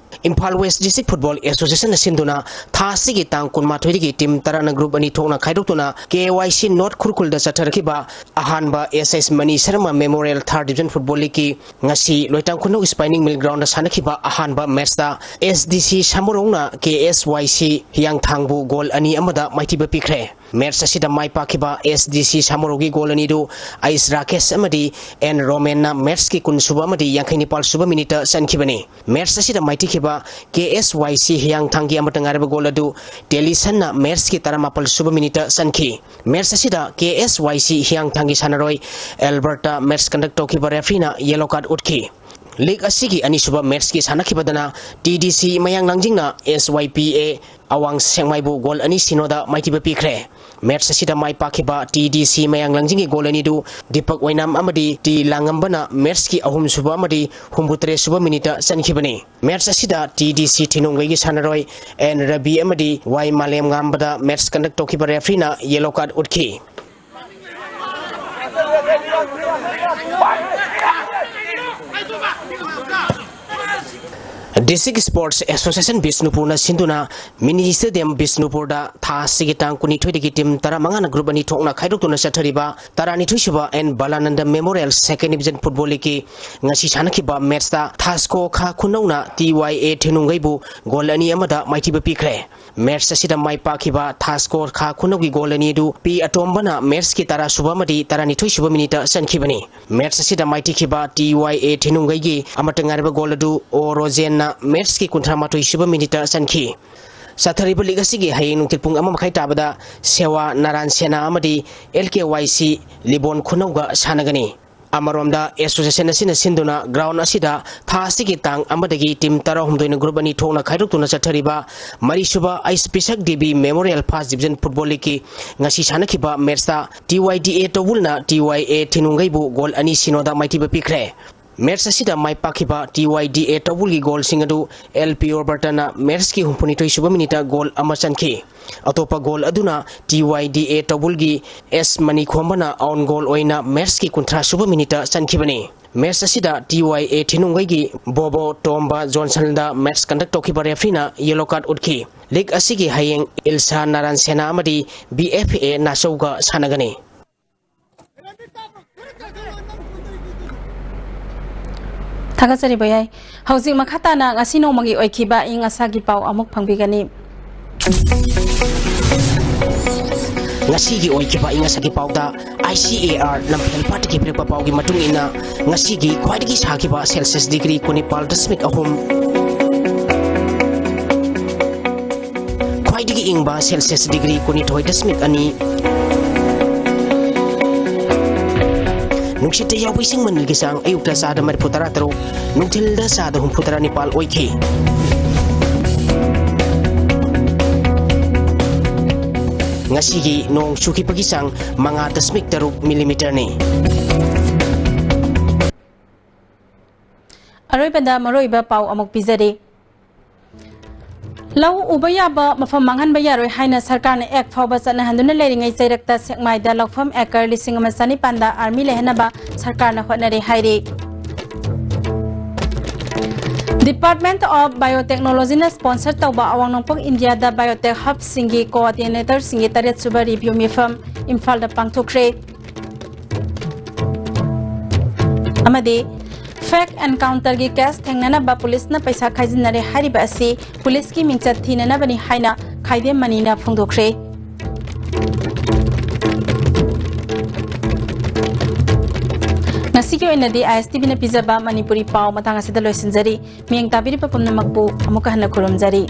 ꯏꯝꯐꯥꯜ ꯋꯦꯁ ꯗꯤꯁꯇ꯭ꯔꯤꯛ ꯐꯨꯠꯕꯣꯜ ꯑꯦꯁꯣꯁꯤꯌꯦꯁꯟꯅ ꯁꯤꯟꯗꯨꯅ ꯊꯥ ꯑꯁꯤꯒꯤ ꯇꯥꯡ ꯀꯨꯟꯃꯥꯊꯣꯏꯗꯒꯤ ꯇꯤꯝ ꯇꯔꯥꯅ ꯒ꯭ꯔꯨꯞ ꯑꯅꯤ ꯊꯣꯛꯅ ꯈꯥꯏꯗꯣꯛꯇꯨꯅ ꯀꯦ ꯋꯥꯏ ꯁꯤ ꯅꯣꯔꯠ ꯈꯨꯔꯈꯨꯜꯗ ꯆꯠꯊꯔꯛꯈꯤꯕ ꯑꯍꯥꯟꯕ ꯑꯦꯁ ꯑꯦꯁ ꯃꯅꯤ ꯁꯔꯃ ꯃꯦꯃꯣꯔꯤꯌꯦꯜ ꯊꯥꯔꯠ ꯗꯤꯕꯤꯖꯟ ꯐꯨꯠꯕꯣꯜ ꯂꯤꯒꯀꯤ ꯉꯁꯤ ꯂꯣꯏꯇꯥꯡ ꯈꯨꯅꯧ ꯁ꯭ꯄꯥꯏꯅꯤꯡ ꯃꯤꯜ ꯒ꯭ꯔꯥꯎꯟꯗ ꯁꯥꯟꯅꯈꯤꯕ ꯑꯍꯥꯟꯕ ꯃꯦꯠꯁꯇ ꯑꯦꯁ ꯗꯤ ꯁꯤ ꯁꯥꯃꯨꯔꯧꯅ ꯀꯦ ꯑꯦꯁ ꯋꯥꯏ ꯁꯤ ꯍꯤꯌꯥꯡꯊꯥꯡꯕꯨ ꯒꯣꯜ ꯑꯅꯤ ꯑꯃꯗ ꯃꯥꯏꯊꯤꯕ ꯄꯤꯈ꯭ꯔꯦ꯫ ꯃꯦꯠꯁ ꯑꯁꯤꯗ ꯃꯥꯏ ꯄꯥꯛꯈꯤꯕ ꯑꯦꯁ ꯗꯤ ꯁꯤ ꯁꯥꯃꯨꯔꯧꯒꯤ ꯒꯣꯜ ꯑꯅꯤꯗꯨ ꯑꯩꯁ ꯔꯥꯀꯦꯁ ꯑꯃꯗꯤ ꯑꯦꯟ ꯔꯣꯃꯦꯟꯅ ꯃꯦꯠꯁꯀꯤ ꯀꯨꯟꯁꯨꯕ ꯑꯃꯗꯤ ꯌꯥꯡꯈꯩ ꯅꯤꯄꯥꯜ ꯁꯨꯕ ꯃꯤꯅꯤꯠꯇ ꯆꯟꯈꯤꯕꯅꯤ꯫ ꯃꯦꯠꯁ ꯑꯁꯤꯗ ꯃꯥꯏꯊꯤꯈꯤꯕ ꯀꯦ ꯑꯦꯁ ꯋꯥꯏ ꯁꯤ ꯍꯤꯌꯥꯡꯊꯥꯡꯒꯤ ꯑꯃꯠꯇ ꯉꯥꯏꯔꯕ ꯒꯣꯜ ꯑꯗꯨ ꯇꯦꯂꯤꯁꯟꯅ ꯃꯦꯠꯁꯀꯤ ꯇꯔꯥꯃꯥꯄꯜ ꯁꯨꯕ ꯃꯤꯅꯤꯠꯇ ꯆꯟꯈꯤ꯫ ꯃꯦꯠꯁ ꯑꯁꯤꯗ ꯀꯦ ꯑꯦꯁ ꯋꯥꯏ ꯁꯤ ꯍꯤꯌꯥꯡꯊꯥꯡꯒꯤ ꯁꯥꯟꯅꯔꯣꯏ ꯑꯦꯜꯕꯔꯠꯇ ꯃꯦꯠꯁ ꯀꯟꯗꯛ ꯇꯧꯈꯤꯕ ꯔꯦꯐ꯭ꯔꯤꯅ ꯌꯦꯂꯣ ꯀꯥꯔꯗ ꯎꯠꯈꯤ꯫ ꯂꯤꯒ ꯑꯁꯤꯒꯤ ꯑꯅꯤꯁꯨꯕ ꯃꯦꯠꯁꯀꯤ ꯁꯥꯟꯅꯈꯤꯕꯗꯅ ꯇꯤ ꯗꯤ ꯁꯤ ꯃꯌꯥꯡ ꯂꯥꯡꯖꯤꯡꯅ ꯑꯦꯁ ꯋꯥꯏ ꯄꯤ ꯑꯦ ꯑꯋꯥꯡ ꯁꯦꯛꯃꯥꯏꯕꯨ ꯒꯣꯜ ꯑꯅꯤ ꯁꯤꯅꯣꯗ ꯃꯥꯏꯊꯤꯕ ꯄꯤꯈ꯭ꯔꯦ꯫ ꯃꯦꯠꯁ ꯑꯁꯤꯗ ꯃꯥꯏ ꯄꯥꯛꯈꯤꯕ ꯇꯤ ꯗꯤ ꯁꯤ ꯃꯌꯥꯡ ꯂꯥꯡꯖꯤꯡꯒꯤ ꯒꯣꯜ ꯑꯅꯤꯗꯨ ꯗꯤꯄꯛ ꯑꯣꯏꯅꯥꯝ ꯑꯃꯗꯤ ꯇꯤ ꯂꯥꯡꯉꯝꯕꯅ ꯃꯦꯠꯁꯀꯤ ꯑꯍꯨꯝꯁꯨꯕ ꯑꯃꯗꯤ ꯍꯨꯝꯐꯨꯇꯔꯦꯠ ꯁꯨꯕ ꯃꯤꯅꯤꯠꯇ ꯆꯟꯈꯤꯕꯅꯤ꯫ ꯃꯦꯠꯁ ꯑꯁꯤꯗ ꯇꯤ ꯗꯤ ꯁꯤ ꯊꯤꯅꯨꯡꯒꯩꯒꯤ ꯁꯥꯟꯅꯔꯣꯏ ꯑꯦꯟ ꯔꯕꯤ ꯑꯃꯗꯤ ꯋꯥꯏ ꯃꯥꯂꯦꯝ ꯉꯥꯝꯕꯗ ꯃꯦꯠꯁ ꯀꯟꯗꯛ ꯇꯧꯈꯤꯕ ꯔꯦꯐ꯭ꯔꯤꯅ ꯌꯦꯂꯣ ꯀꯥꯔꯗ ꯎꯠꯈꯤ꯫ ꯗꯤꯁꯇ꯭ꯔꯤꯛ ꯁ꯭ꯄꯣꯔꯠꯁ ꯑꯦꯁꯣꯁꯤꯌꯦꯁꯟ ꯕꯤꯁꯅꯨꯄꯨꯔꯅ ꯁꯤꯟꯗꯨꯅ ꯃꯤꯅꯤ ꯁ꯭ꯇꯦꯗꯤꯌꯝ ꯕꯤꯁꯅꯨꯄꯨꯔꯗ ꯊꯥ ꯑꯁꯤꯒꯤ ꯇꯥꯡ ꯀꯨꯟꯅꯤꯊꯣꯏꯗꯒꯤ ꯇꯤꯝ ꯇꯔꯥꯃꯉꯥꯅ ꯒ꯭ꯔꯨꯞ ꯑꯅꯤ ꯊꯣꯛꯅ ꯈꯥꯏꯗꯣꯛꯇꯨꯅ ꯆꯠꯊꯔꯤꯕ ꯇꯔꯥꯅꯤꯊꯣꯏꯁꯨꯕ N Balananda memorial second division football ꯂꯤꯒꯀꯤ ꯉꯁꯤ ꯁꯥꯟꯅꯈꯤꯕ ꯃꯦꯠꯁꯇ ꯊꯥꯁꯀꯣ ꯈꯥ ꯈꯨꯅꯧꯅ ꯇꯤ ꯋꯥꯏ ꯑꯦ ꯊꯤꯅꯨꯡꯒꯩꯕꯨ ꯒꯣꯜ ꯑꯅꯤ ꯑꯃꯗ ꯃꯥꯏꯊꯤꯕ ꯄꯤꯈ꯭ꯔꯦ꯫ ꯃꯦꯠꯁ ꯑꯁꯤꯗ ꯃꯥꯏ ꯄꯥꯛꯈꯤꯕ ꯊꯥꯁꯀꯣ ꯈꯥ ꯈꯨꯅꯧꯒꯤ ꯒꯣꯜ ꯑꯅꯤ ꯑꯗꯨ ꯄꯤ ꯑꯇꯣꯝꯕꯅ ꯃꯦꯠꯁꯀꯤ ꯇꯔꯥꯁꯨꯕ ꯑꯃꯗꯤ ꯇꯔꯥꯅꯤꯊꯣꯏꯁꯨꯕ ꯃꯤꯅꯤꯠꯇ ꯆꯟꯈꯤꯕꯅꯤ꯫ ꯃꯦꯠꯁ ꯑꯁꯤꯗ ꯃꯥꯏꯊꯤꯈꯤꯕ ꯇꯤ ꯋꯥꯏ ꯑꯦ ꯊꯤꯅꯨꯡꯒꯩꯒꯤ ꯑꯃꯠꯇ ꯉꯥꯏꯔꯕ ꯒꯣꯜ ꯑꯗꯨ ꯑꯣ ꯔꯣꯖꯦꯟꯅ ꯃꯦꯠꯁꯀꯤ ꯀꯨꯟꯊ꯭ꯔꯥ ꯃꯥꯊꯣꯏ ꯁꯨꯕ ꯃꯤꯅꯤꯠꯇ ꯆꯟꯈꯤ꯫ ꯆꯠꯊꯔꯤꯕ ꯂꯤꯒ ꯑꯁꯤꯒꯤ ꯍꯌꯦꯡ ꯅꯨꯡꯊꯤꯜ ꯄꯨꯡ ꯑꯃ ꯃꯈꯥꯏ ꯇꯥꯕꯗ ꯁꯦꯋꯥ ꯅꯥꯔꯥꯟ ꯁꯦꯅꯥ ꯑꯃꯗꯤ ꯑꯦꯜ ꯀꯦ ꯋꯥꯏ ꯁꯤ ꯂꯤꯕꯣꯟ ꯈꯨꯅꯧꯒ ꯁꯥꯟꯅꯒꯅꯤ꯫ ꯑꯃꯔꯣꯝꯗ, ꯑꯦꯁꯣꯁꯤꯌꯦꯁꯟ ꯑꯁꯤꯅ ꯁꯤꯟꯗꯨꯅ ꯒ꯭ꯔꯥꯎꯟ ꯑꯁꯤꯗ ꯊꯥ ꯑꯁꯤꯒꯤ ꯇꯥꯡ ꯑꯃꯗꯒꯤ ꯇꯤꯝ ꯇꯔꯥꯍꯨꯝꯗꯣꯏꯅ ꯒ꯭ꯔꯨꯞ ꯑꯅꯤ ꯊꯣꯛꯅ ꯈꯥꯏꯗꯣꯛꯇꯨꯅ ꯆꯠꯊꯔꯤꯕ ꯃꯔꯤꯁꯨꯕ ꯑꯩꯁ Pishak Devi memorial first division football ꯂꯤꯒꯀꯤ ꯉꯁꯤ ꯁꯥꯟꯅꯈꯤꯕ ꯃꯦꯠꯁꯇ ꯇꯤ ꯋꯥꯏ ꯗꯤ ꯑꯦ ꯇꯧꯕꯨꯜꯅ ꯇꯤ ꯋꯥꯏ ꯑꯦ ꯊꯤꯅꯨꯡꯒꯩꯕꯨ ꯒꯣꯜ ꯑꯅꯤ ꯁꯤꯅꯣꯗ ꯃꯥꯏꯊꯤꯕ ꯄꯤꯈ꯭ꯔꯦ꯫ ꯃꯦꯆ ꯑꯁꯤꯗ ꯃꯥꯏ ꯄꯥꯛꯈꯤꯕ ꯇꯤ ꯋꯥꯏ ꯗꯤ ꯑꯦ ꯇꯧꯕꯨꯜꯒꯤ ꯒꯣꯜꯁꯤꯡ ꯑꯗꯨ ꯑꯦꯜ ꯄꯤꯌꯣꯔ ꯕꯔꯇꯟꯅ ꯃꯦꯆꯀꯤ ꯍꯨꯝꯐꯨꯅꯤꯊꯣꯏ ꯁꯨꯕ ꯃꯤꯅꯤꯠꯇ ꯒꯣꯜ ꯑꯃ ꯆꯟꯈꯤ꯫ ꯑꯇꯣꯞꯄ ꯒꯣꯜ ꯑꯗꯨꯅ ꯇꯤ ꯋꯥꯏ ꯗꯤ ꯑꯦ ꯇꯧꯕꯨꯜꯒꯤ ꯑꯦꯁ ꯃꯅꯤꯈꯣꯝꯕꯅ ꯑꯣꯟ ꯒꯣꯜ ꯑꯣꯏꯅ ꯃꯦꯆꯀꯤ ꯀꯨꯟꯊ꯭ꯔꯥ ꯁꯨꯕ ꯃꯤꯅꯤꯠꯇ ꯆꯟꯈꯤꯕꯅꯤ꯫ ꯃꯦꯆ ꯑꯁꯤꯗ ꯇꯤ ꯋꯥꯏ ꯑꯦ ꯊꯤꯅꯨꯡꯒꯩꯒꯤ ꯕꯣꯕꯣ ꯇꯣꯝꯕ ꯖꯣꯟꯁꯟꯗ ꯃꯦꯆ ꯀꯟꯗꯛ ꯇꯧꯈꯤꯕ ꯔꯦꯐ꯭ꯔꯤꯅ ꯌꯦꯂꯣ ꯀꯥꯔꯗ ꯎꯠꯈꯤ꯫ ꯂꯤꯒ ꯑꯁꯤꯒꯤ ꯍꯌꯦꯡ ꯏꯜꯁꯥ ꯅꯥꯔꯥꯟ ꯁꯦꯅꯥ ꯑꯃꯗꯤ ꯕꯤ ꯑꯦꯐ ꯑꯦ ꯅꯥꯆꯧꯒ ꯁꯥꯟꯅꯒꯅꯤ꯫ ꯊꯥꯒꯠꯆꯔꯤ ꯚꯩꯌꯥꯏ꯫ ꯍꯧꯖꯤꯛ ꯃꯈꯥ ꯇꯥꯅ ꯉꯁꯤ ꯅꯣꯡꯃꯒꯤ ꯑꯣꯏꯈꯤꯕ ꯑꯏꯪ ꯑꯁꯥꯒꯤ ꯄꯥꯎ ꯑꯃꯨꯛ ꯐꯪꯕꯤꯒꯅꯤ꯫ ꯉꯁꯤꯒꯤ ꯑꯣꯏꯈꯤꯕ ꯑꯏꯪ ꯑꯁꯥꯒꯤ ꯄꯥꯎꯗ ꯑꯥꯏ ꯁꯤ ꯑꯦ ꯑꯥꯔ ꯂꯝꯐꯦꯜ ꯄꯥꯠꯇꯒꯤ ꯄꯤꯔꯛꯄ ꯄꯥꯎꯒꯤ ꯃꯇꯨꯡ ꯏꯟꯅ, ꯉꯁꯤꯒꯤ ꯈ꯭ꯋꯥꯏꯗꯒꯤ ꯁꯥꯈꯤꯕ ꯁꯦꯜꯁꯤꯌꯁ ꯗꯤꯒ꯭ꯔꯤ ꯀꯨꯟꯅꯤꯄꯥꯜ ꯗꯁꯃꯤꯛ ꯑꯍꯨꯝ, ꯈ꯭ꯋꯥꯏꯗꯒꯤ ꯏꯪꯕ ꯁꯦꯜꯁꯤꯌꯁ ꯗꯤꯒ꯭ꯔꯤ ꯀꯨꯟꯅꯤꯊꯣꯏ ꯗꯁꯃꯤꯛ ꯑꯅꯤ꯫ ꯅꯨꯡꯁꯤꯠꯇ ꯌꯥꯎꯕ ꯏꯁꯤꯡ ꯃꯅꯤꯜꯒꯤ ꯆꯥꯡ ꯑꯌꯨꯛꯇ ꯆꯥꯗ ꯃꯔꯤꯐꯨ ꯇꯔꯥ ꯇꯔꯨꯛ, ꯅꯨꯡꯊꯤꯜꯗ ꯆꯥꯗ ꯍꯨꯝꯐꯨ ꯇꯔꯥ ꯅꯤꯄꯥꯜ ꯑꯣꯏꯈꯤ꯫ ꯉꯁꯤꯒꯤ ꯅꯣꯡ ꯆꯨꯈꯤꯕꯒꯤ ꯆꯥꯡ ꯃꯉꯥ ꯗꯁꯃꯤꯛ ꯇꯔꯨꯛ ꯃꯤꯂꯤꯃꯤꯇꯔꯅꯤ꯫ ꯑꯔꯣꯏꯕꯗ ꯃꯔꯨꯑꯣꯏꯕ ꯄꯥꯎ ꯑꯃꯨꯛ ꯄꯤꯖꯔꯤ꯫ ꯂꯧ ꯎꯕ ꯌꯥꯕ ꯃꯐꯝ ꯃꯥꯡꯍꯟꯕ ꯌꯥꯔꯣꯏ ꯍꯥꯏꯅ ꯁꯔꯀꯥꯔꯅ ꯑꯦꯛ ꯐꯥꯎꯕ ꯆꯠꯅꯍꯟꯗꯨꯅ ꯂꯩꯔꯤꯉꯩ ꯆꯩꯔꯛꯇ ꯁꯦꯛꯃꯥꯏꯗ ꯂꯧꯐꯝ ꯑꯦꯀꯔ ꯂꯤꯁꯤꯡ ꯑꯃ ꯆꯅꯤꯄꯥꯟꯗ ꯑꯥꯔꯃꯤ ꯂꯩꯍꯟꯅꯕ ꯁꯔꯀꯥꯔꯅ ꯍꯣꯠꯅꯔꯦ ꯍꯥꯏꯔꯤ꯫ Department of Biotechnologyꯅ sponsor ꯇꯧꯕ ꯑꯋꯥꯡ ꯅꯣꯡꯄꯣꯛ ꯏꯟꯗꯤꯌꯥꯗ biotech hubꯁꯤꯡꯒꯤ coordinatorꯁꯤꯡꯒꯤ ꯇꯔꯦꯠ ꯁꯨꯕ review ꯃꯤꯐꯝ ꯏꯝꯐꯥꯜꯗ ꯄꯥꯡꯊꯣꯛꯈ꯭ꯔꯦ꯫ ꯑꯃꯗꯤ fake encounterꯒꯤ case ꯊꯦꯡꯅꯅꯕ ꯄꯨꯂꯤꯁꯅ ꯄꯩꯁꯥ ꯈꯥꯏꯖꯤꯟꯅꯔꯦ ꯍꯥꯏꯔꯤꯕ ꯑꯁꯤ ꯄꯨꯂꯤꯁꯀꯤ ꯃꯤꯡꯆꯠ ꯊꯤꯅꯅꯕꯅꯤ ꯍꯥꯏꯅ ꯈꯥꯏꯗꯦꯝ ꯃꯅꯤꯅ ꯐꯣꯡꯗꯣꯛꯈ꯭ꯔꯦ꯫ ꯉꯁꯤꯒꯤ ꯑꯣꯏꯅꯗꯤ ꯑꯥꯏ ꯑꯦꯁ ꯇꯤ ꯚꯤꯅ ꯄꯤꯖꯕ ꯃꯅꯤꯄꯨꯔꯤ ꯄꯥꯎ ꯃꯇꯥꯡ ꯑꯁꯤꯗ ꯂꯣꯏꯁꯤꯟꯖꯔꯤ꯫ ꯃꯤꯠꯌꯦꯡ ꯇꯥꯕꯤꯔꯤꯕ ꯄꯨꯝꯅꯃꯛꯄꯨ ꯑꯃꯨꯛꯀ ꯍꯟꯅ ꯈꯨꯔꯨꯝꯖꯔꯤ꯫